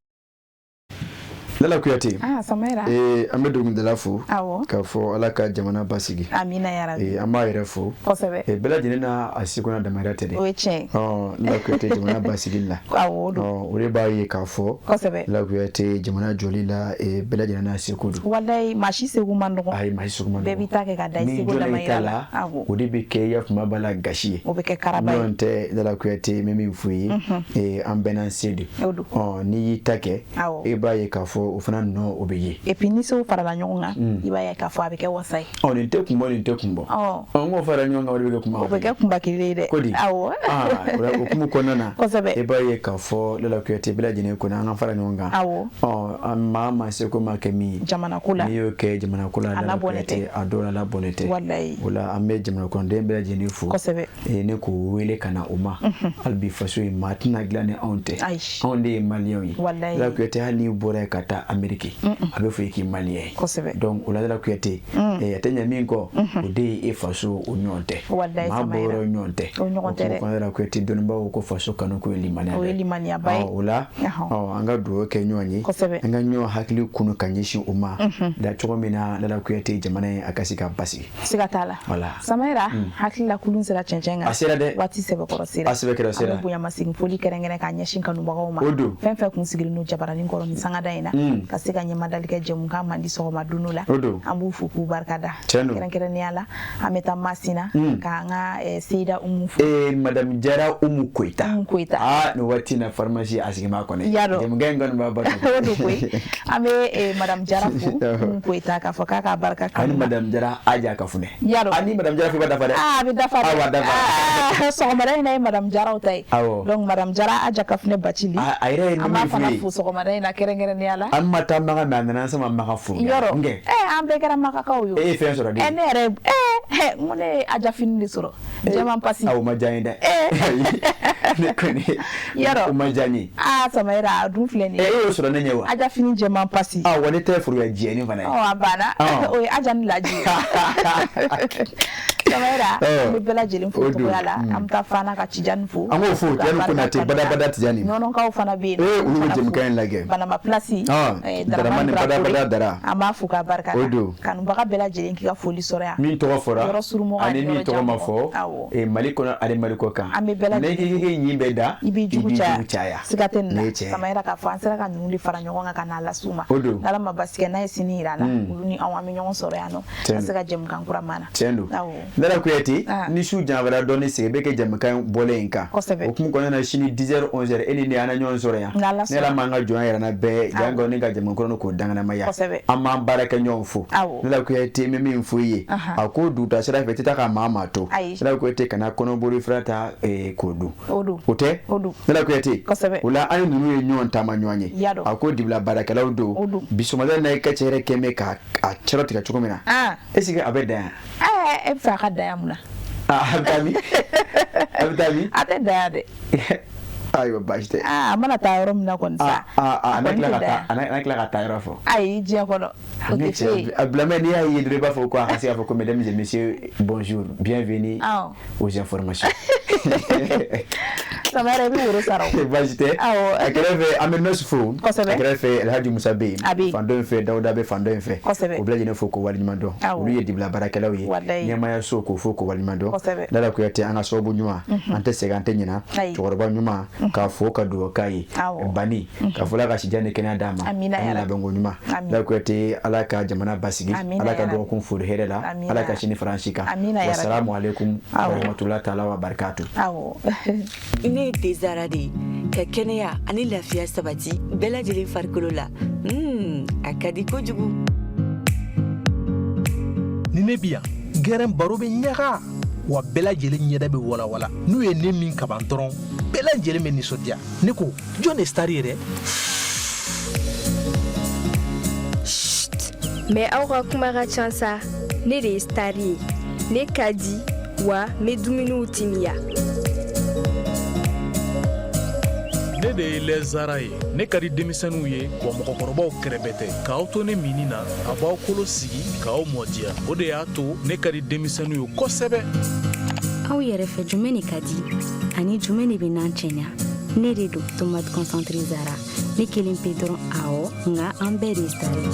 Lala Kuyate ah, Samaira. Eh, an bɛ dɔnkilidala fo Awɔ. k'a fɔ Ala ka jamana basigi Amina yarabi. Eh, an b'a yɛrɛ fo Kosɛbɛ. Eh, bɛɛ lajɛlen n'a a seko n'a damayira tɛ dɛ O ye tiɲɛ ye. Ɔ, Lala Kuyate jamana basigili la Awɔ, o don. Ɔ, o de b'a ye k'a fɔ Kosɛbɛ. Lala Kuyate jamana jɔli la eh, bɛɛ lajɛlen n'a seko don Walayi maa si seko man nɔgɔn. Ayi, maa si seko man nɔgɔn. Bɛɛ b'i ta kɛ ka da i N'i seko jɔlen i damayira ta la. la Awɔ. o de bɛ kɛ i ya kuma b'a la gasi ye O bɛ kɛ karaba ye. n'o tɛ Lala Kuyate n bɛ min f'u ye eh, an bɛɛ n'an se de O don. Ɔ, n'i y'i ta kɛ Awɔ. e b'a ye k'a fɔ o fana nɔ o bɛ ye Et puis ni sew farala ɲɔgɔn kan, i b'a ye k'a fɔ a bɛ kɛ wasa ye. Ɔ, nin tɛ kun bɔ nin tɛ kun bɔ Ɔ. Ɔ, n k'o fara ɲɔgɔn kan o de bɛ kɛ kuma O bɛ kɛ kunba kelen ye dɛ. Ko di Awɔ. Ah, o la hukumu kɔnɔna na Kosɛbɛ. e b'a ye k'a fɔ Lala Kuyate bɛɛ lajɛlen kɔni an ka fara ɲɔgɔn kan Awɔ. Ɔ, an maa maa seko ma kɛ min ye Jamana ko la. n'i y'o kɛ jamana ko la A Lala labɔlen Kuyate tɛ. a dɔw la a labɔlen tɛ Walayi. o la an bɛ jamana kɔnɔden bɛɛ lajɛlen fo Kosɛbɛ. Eh, ne k'o wele ka na o ma hali bi faso in maa tɛna dilan ni anw tɛ Ayi. anw de ye maliyɛnw ye Walayi. Lala Kuyate hali n'i bɔra yen ka taa Ameriki a bɛ fɔ i k'i maliyɛn ye Kosɛbɛ. donc o la Lala Kuyate eh, a tɛ ɲɛ min kɔ o de ye e faso o ɲɔgɔn tɛ Walayi, maa Samaira. bɔyɔrɔ ɲɔgɔn tɛ O ɲɔgɔn tɛ dɛ. kɔnɔ Lala Kuyate dɔnnibaaw ko faso kanu ko ye limaniya O ye dɔ limaniyaba ye. Ɔ, o la Ɔhɔn. ɔ, an ka dugawu kɛ ɲɔgɔn ye Kosɛbɛ. an ka ɲɔgɔn hakili kunu ka ɲɛsin o ma da cogo min na Lala Kuyate jamana in a ka se ka basigi Siga t'a la. Voilà. Samaira, hakili la kulun sera cɛncɛn kan. A sera dɛ. Waati sɛbɛkɔrɔ sera. A sɛbɛkɔrɔ sera. An bɛ bonyamasegin foli kɛrɛnkɛrɛn k'a ɲɛsin kanubagaw ma. O don. Fɛn fɛn kun sigilen don jabaranin kɔrɔ nin sangada in na. Ka se ka ɲɛmadali kɛ jɛmukan mandi sɔgɔma dunno la. O don. An b'u fo k'u barika da. Tiɲɛ don. Kɛrɛnkɛrɛnnenya la, an bɛ taa Masina k'an ka Seyida Umu fo. Eh, madame Jara Umu Koyita. Umu Koyita. Ah, nin waati in na pharmacie a sigi b'a kɔnɔ. I y'a dɔn. Jɛmukan in kɔni b'a bato. O don koyi. An bɛ madame Jara fo, Umu Koyita k'a fɔ k'a k'a barika Ani kanu na. madame Jara Aja Kafunɛ. I y'a dɔn. Ani madame Jara fo i b'a dafa dɛ. Ah, a bɛ dafa dɛ. Ah, a b'a dafa. Ah, sɔgɔmada in na ye madame Jaraw ta ye. Awɔ. Donc madame Jara Aja Kafunɛ Bacili. A yɛrɛ ye An b'a min fana f'u ye. fo sɔgɔmada in na kɛrɛnkɛrɛnnenya la. An ma taa Maka mais a nana an sama Maka fo. Yɔrɔ. Nkɛ. An bɛɛ kɛra Makakaw ye o. E ye fɛn sɔrɔ de. Ne yɛrɛ n ko ne ye Aja fini de sɔrɔ. Jɛman pasi. Ah, o ma diya n ye dɛ. Ne kɔni. Yɔrɔ. O ma diya n ye. Aa Samayira a dun filɛ nin E ye. y'o sɔrɔ ne ɲɛ wa? Aja fini jɛman pasi. Ah, wa ne tɛ foroya jɛni fana ye. Ɔ a banna. Ɔ. O ye Aja ni Laji ye. Samayira Ɔ. an bɛ bɛɛ lajɛlen fo O don. togoya la. An bɛ taa Fana ka Tijani fo. An b'o fo, Tijani Ka barika Konate, kanu la. badabada Tijani. Nɔnɔkaw fana bɛ yen. Ee, olu bɛ Fana fo. jɛmukan in lajɛ. Banama place. Ɔ, Daramani Daramani Traoré. badabada Dara. An b'a fo k'a barika da. O don. Kanubaga bɛɛ lajɛlen k'i ka foli sɔrɔ yan. Min tɔgɔ fɔra Yɔrɔ surumɔgɔ ani min yɔrɔ tɔgɔ ma janmɔgɔ. fɔ Awɔ. eh, Mali kɔnɔ ani Mali kɔ kan. An bɛ bɛɛ lajɛlen N'i k'i k'i ɲin bɛɛ da i b'i jugu caya siga tɛ nin Nin na ye tiɲɛ ye. Samayira k'a fɔ an sera ka ninnu de fara ɲɔgɔn kan ka n'a las'u ma O don. n'Ala ma basi kɛ n'a ye sini yira an na olu ni anw an bɛ ɲɔgɔn sɔrɔ yan nɔ Tiɲɛ ka se don. ka jɛmukan kura mana Tiɲɛ don. awɔ Lala Kuyate Ah. ni su janfara dɔɔni sigi bɛ kɛ jɛmukan bɔlen in kan. Kosɛbɛ. O hukumu kɔnɔna na sini 10h 11h e ni ne an na ɲɔgɔn sɔrɔ yan. N'Ala Ni Ala sɔnna. m'an ka jɔnya yira an na bɛɛ janko ni ka jɛmukan kɔnɔ k'o danganamaya. Kosɛbɛ. An b'an baarakɛ ɲɔgɔn fo. Awɔ. Lala Kuyate n bɛ min fɔ i ye. Ahan. A ko dugutaa sira fɛ i tɛ taa ka maa maa to. Ayi. Lala Kuyate kana kɔnɔboli fura ta eh, k'o dun. O don. O tɛ? O don. Lala Kuyate. Kosɛbɛ. O la an ye ninnu ye ɲɔgɔn taama ɲɔgɔn ye. Y'a dɔn. A ko dibila baarakɛlaw don. O don. Bi sɔgɔmada in na i ka cɛ yɛrɛ kɛn bɛ ka a cɛrɔ tigɛ cogo min na. Ah. Est ce que a bɛ dan yan? Ɛɛ e bɛ fɛ a ka dan yan mun na Ah, a bɛ taa min? A bɛ taa min? A tɛ dan yan dɛ. Ayiwa, baasi tɛ. Aa, a mana taa yɔrɔ min na kɔni sa. Aa, a na tila ka taa yɔrɔ fɔ. Ayi, diɲɛ kɔnɔ o tɛ f'e ye. A bilamɛ, n'i y'a ye dɔrɔn i b'a fɔ ko a ka se k'a fɔ ko mesdames et messieurs, bonjour, bienvenue aux informations. Sama yɛrɛ, i bɛ woro sara o. Baasi tɛ. Awɔ. A kɛrɛfɛ, an bɛ nɔsi fo. Kosɛbɛ. A kɛrɛfɛ, Alhaji Musa bɛ yen. A bɛ yen. Fan dɔ in fɛ, Dawuda bɛ fan dɔ in fɛ. Kosɛbɛ. O bɛɛ lajɛlen fo ko waleɲuman dɔn. Awɔ. Olu ye dibila baarakɛlaw ye. Walayi. Ɲɛmayaso k'o fo ko waleɲuman dɔn. Kosɛbɛ. Lala Kuyate, an ka sababu ɲuman. An tɛ sɛgɛn, an tɛ ɲina. Ayi. Cɛkɔrɔba ɲuman, k'a fo ka dugawu k'a ye. Awɔ. Bani, ka fɔ ala ka sijan ni kɛnɛya d'a ma. Amina Ani ya Rabbi. labɛnko ɲuman. Amin. Lala Kuyate, ala ka jamana basigi. Amina Ala ka ya Rabbi. dɔgɔkun fori hɛrɛ la. Amina. Ala ka sini fara an si kan. Amina ya Rabbi. Wasalamu alaikum Awɔ. warahmatullahi taala wa barakatuh. Awɔ. Ne ye Dezara de ye, ka kɛnɛya ani lafiya sabati bɛɛ lajɛlen farikolo la. A ka di kojugu. Ni ne bi yan, gɛrɛn baro bɛ ɲaga, wa bɛɛ lajɛlen ɲɛda bɛ walawala n'u ye ne min kaban dɔrɔn, bɛɛ lajɛlen bɛ nisɔndiya. Ne ko, jɔn de star ye dɛ? Mais aw ka kuma ka ca sa, ne de ye star ye, ne ka di wa n bɛ dumuniw timiya. Ne de ye lɛzara ye. Ne ka di denmisɛnninw ye, wa mɔgɔkɔrɔbaw kɛrɛbɛ tɛ. K'aw to ne minni na, a b'aw kolo sigi k'aw mɔdiya. O de y'a to ne ka di denmisɛnninw ye kosɛbɛ. Aw yɛrɛ fɛ, jumɛn de ka di ani jumɛn de bɛ n'an cɛɲa? Ne de don, tomate concentré Zara, ne kelen pe dɔrɔn. Awɔ, nka an bɛɛ de ye star ye.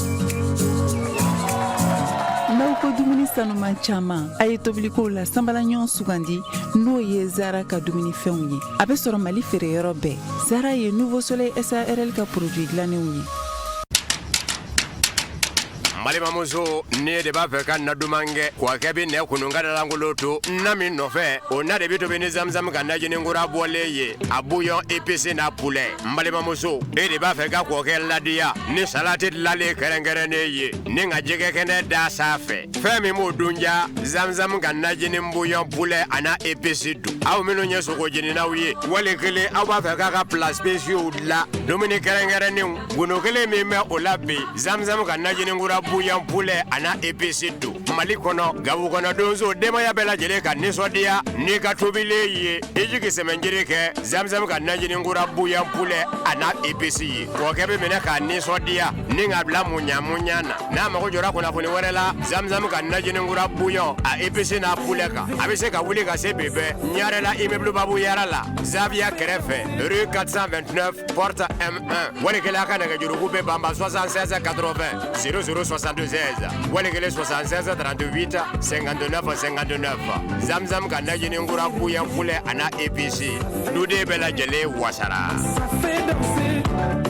N'aw ko dumuni sanuman caman, a ye tobilikow la sanbala ɲɔgɔn sugandi, n'o ye Zara ka dumunifɛnw ye. A bɛ sɔrɔ Mali feereyɔrɔ bɛɛ. Zara ye Nouveau Soleil SARL ka produit dilannenw ye. N balimamuso, ne de b'a fɛ ka na duman kɛ kɔkɛ bɛ nɛ kunun ka dalankolon to na min nɔfɛ, o na de bɛ tobi ni zamzam ka najini kura bɔlen ye, a bouillon épice n'a poulet. N balimamuso, e de b'a fɛ ka kɔkɛ ladiya ni salati dilanlen kɛrɛnkɛrɛnnen ye ni ka jɛgɛ kɛnɛ da sanfɛ, fɛn min b'o dun ja, zamzam ka najini bouillon poulet a n'a épice dun. Aw minnu ye sogo jeninaw ye, wali kelen aw b'a fɛ k'a ka plats spéciaux dilan, dumuni kɛrɛnkɛrɛnnenw, gundo kelen min bɛ o la bi, zamzam ka najini kura bouillon poulet a n'a épice don. Mali kɔnɔ, Gawo kɔnɔ, donso denbaya bɛɛ lajɛlen ka nisɔndiya n'i ka tobilen ye, i jigi sɛmɛnjiri kɛ zamzam ka najini kura bouillon poulet a n'a épice ye. Kɔkɛ bɛ minɛ k'a nisɔndiya ni ka bila muɲa muɲa na. N'a mago jɔra kunnafoni wɛrɛ la zamzam ka najini kura bouillon a épice n'a poulet kan, a bɛ se ka wuli ka se bi bɛɛ Ɲarela, immeuble Babu Yara la, Zaviya kɛrɛfɛ, rue 429 porte M1. Wali kelen, a ka nɛgɛjuruku bɛ banba 76 80 00 76, wali kelen 76 38 59 59. Zamzam ka najini kura bouillon poulet a n'a épice, duden bɛɛ lajɛlen wasara. Fait danser.